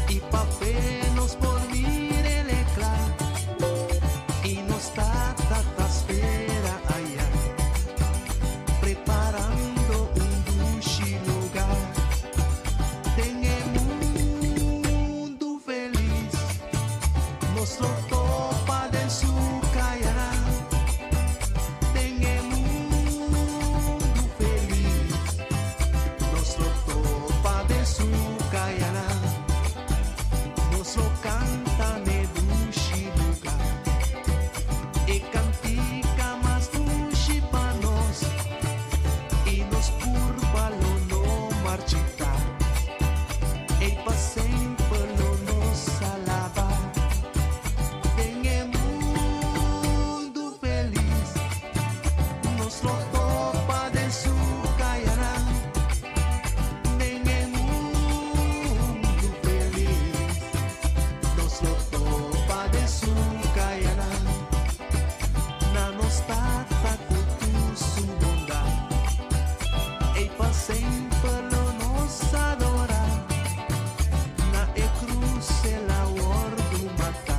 y pa fe nos por mir'el e cla y nos tata ta spera aya preparando un dushi lugar den e mundu felis nos lo topa den su cayanan. Den e mundu felis nos lo topa den su kayanan. Nos lo kanta n'e dushi lugá. E kantika mas dushi pa nos i nos kurpa lo no marchitá. Ei pa semper lo nos alabá den e mundu. Felis nos lo topa den su kayanan den e mundu felis nos lo topa den su kayanan na nos tata ku tur su bondat ei pa semper lo nos adora na e krus el a wordu mata.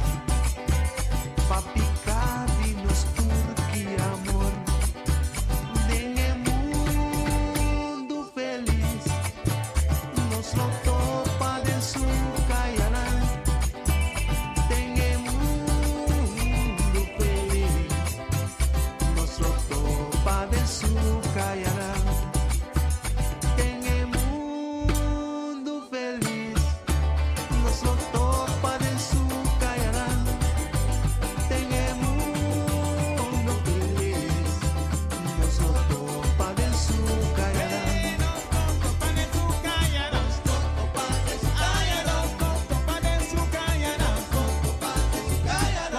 Pa piká di nos tur ki amor den e mundu felis nos lo topa den su kayanan den e mundu felis nos lo topa den su kayanan den e mundu felis nos lo topa den su kayanan den e mundo felis nos lo topa den su kayanan. Nos topa den su kayanan nos topa den su kayanan nos topa den su kayanan nos topa den su kayanan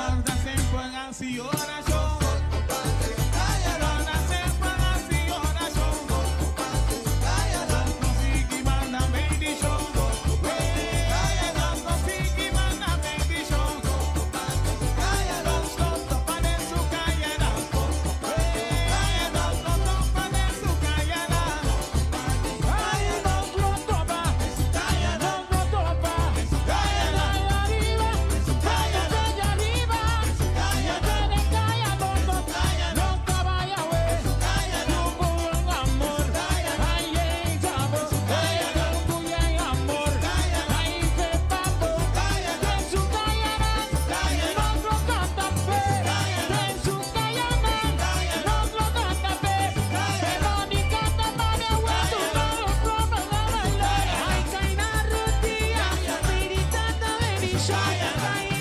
Corda semper hasi orashon nos topa den su kayanan Corda semper hasi orashon nos topa den su kayanan Nos no sigui manda bendishon nos topa den su kayanan Nos no sigui manda bendishon nos topa den su kayanan Nos lo topa den su kayanan nos topa den su kayanan Nos lo topa den su kayanan nos topa den su kayanan Nos lo topa den su kayanan Nos lo topa den su kayanan Arriba den su kayanan Arriba den su kayanan Den su kayanan Nos trabalha den su kayanan Com amor Ai den su kayanan amor Ai fe papo Den su kayanan Nos lo canta fe Den su kayanan Nos lo canta fe Veronica Tamayo Ai kaina rutia Pirita ta bendición.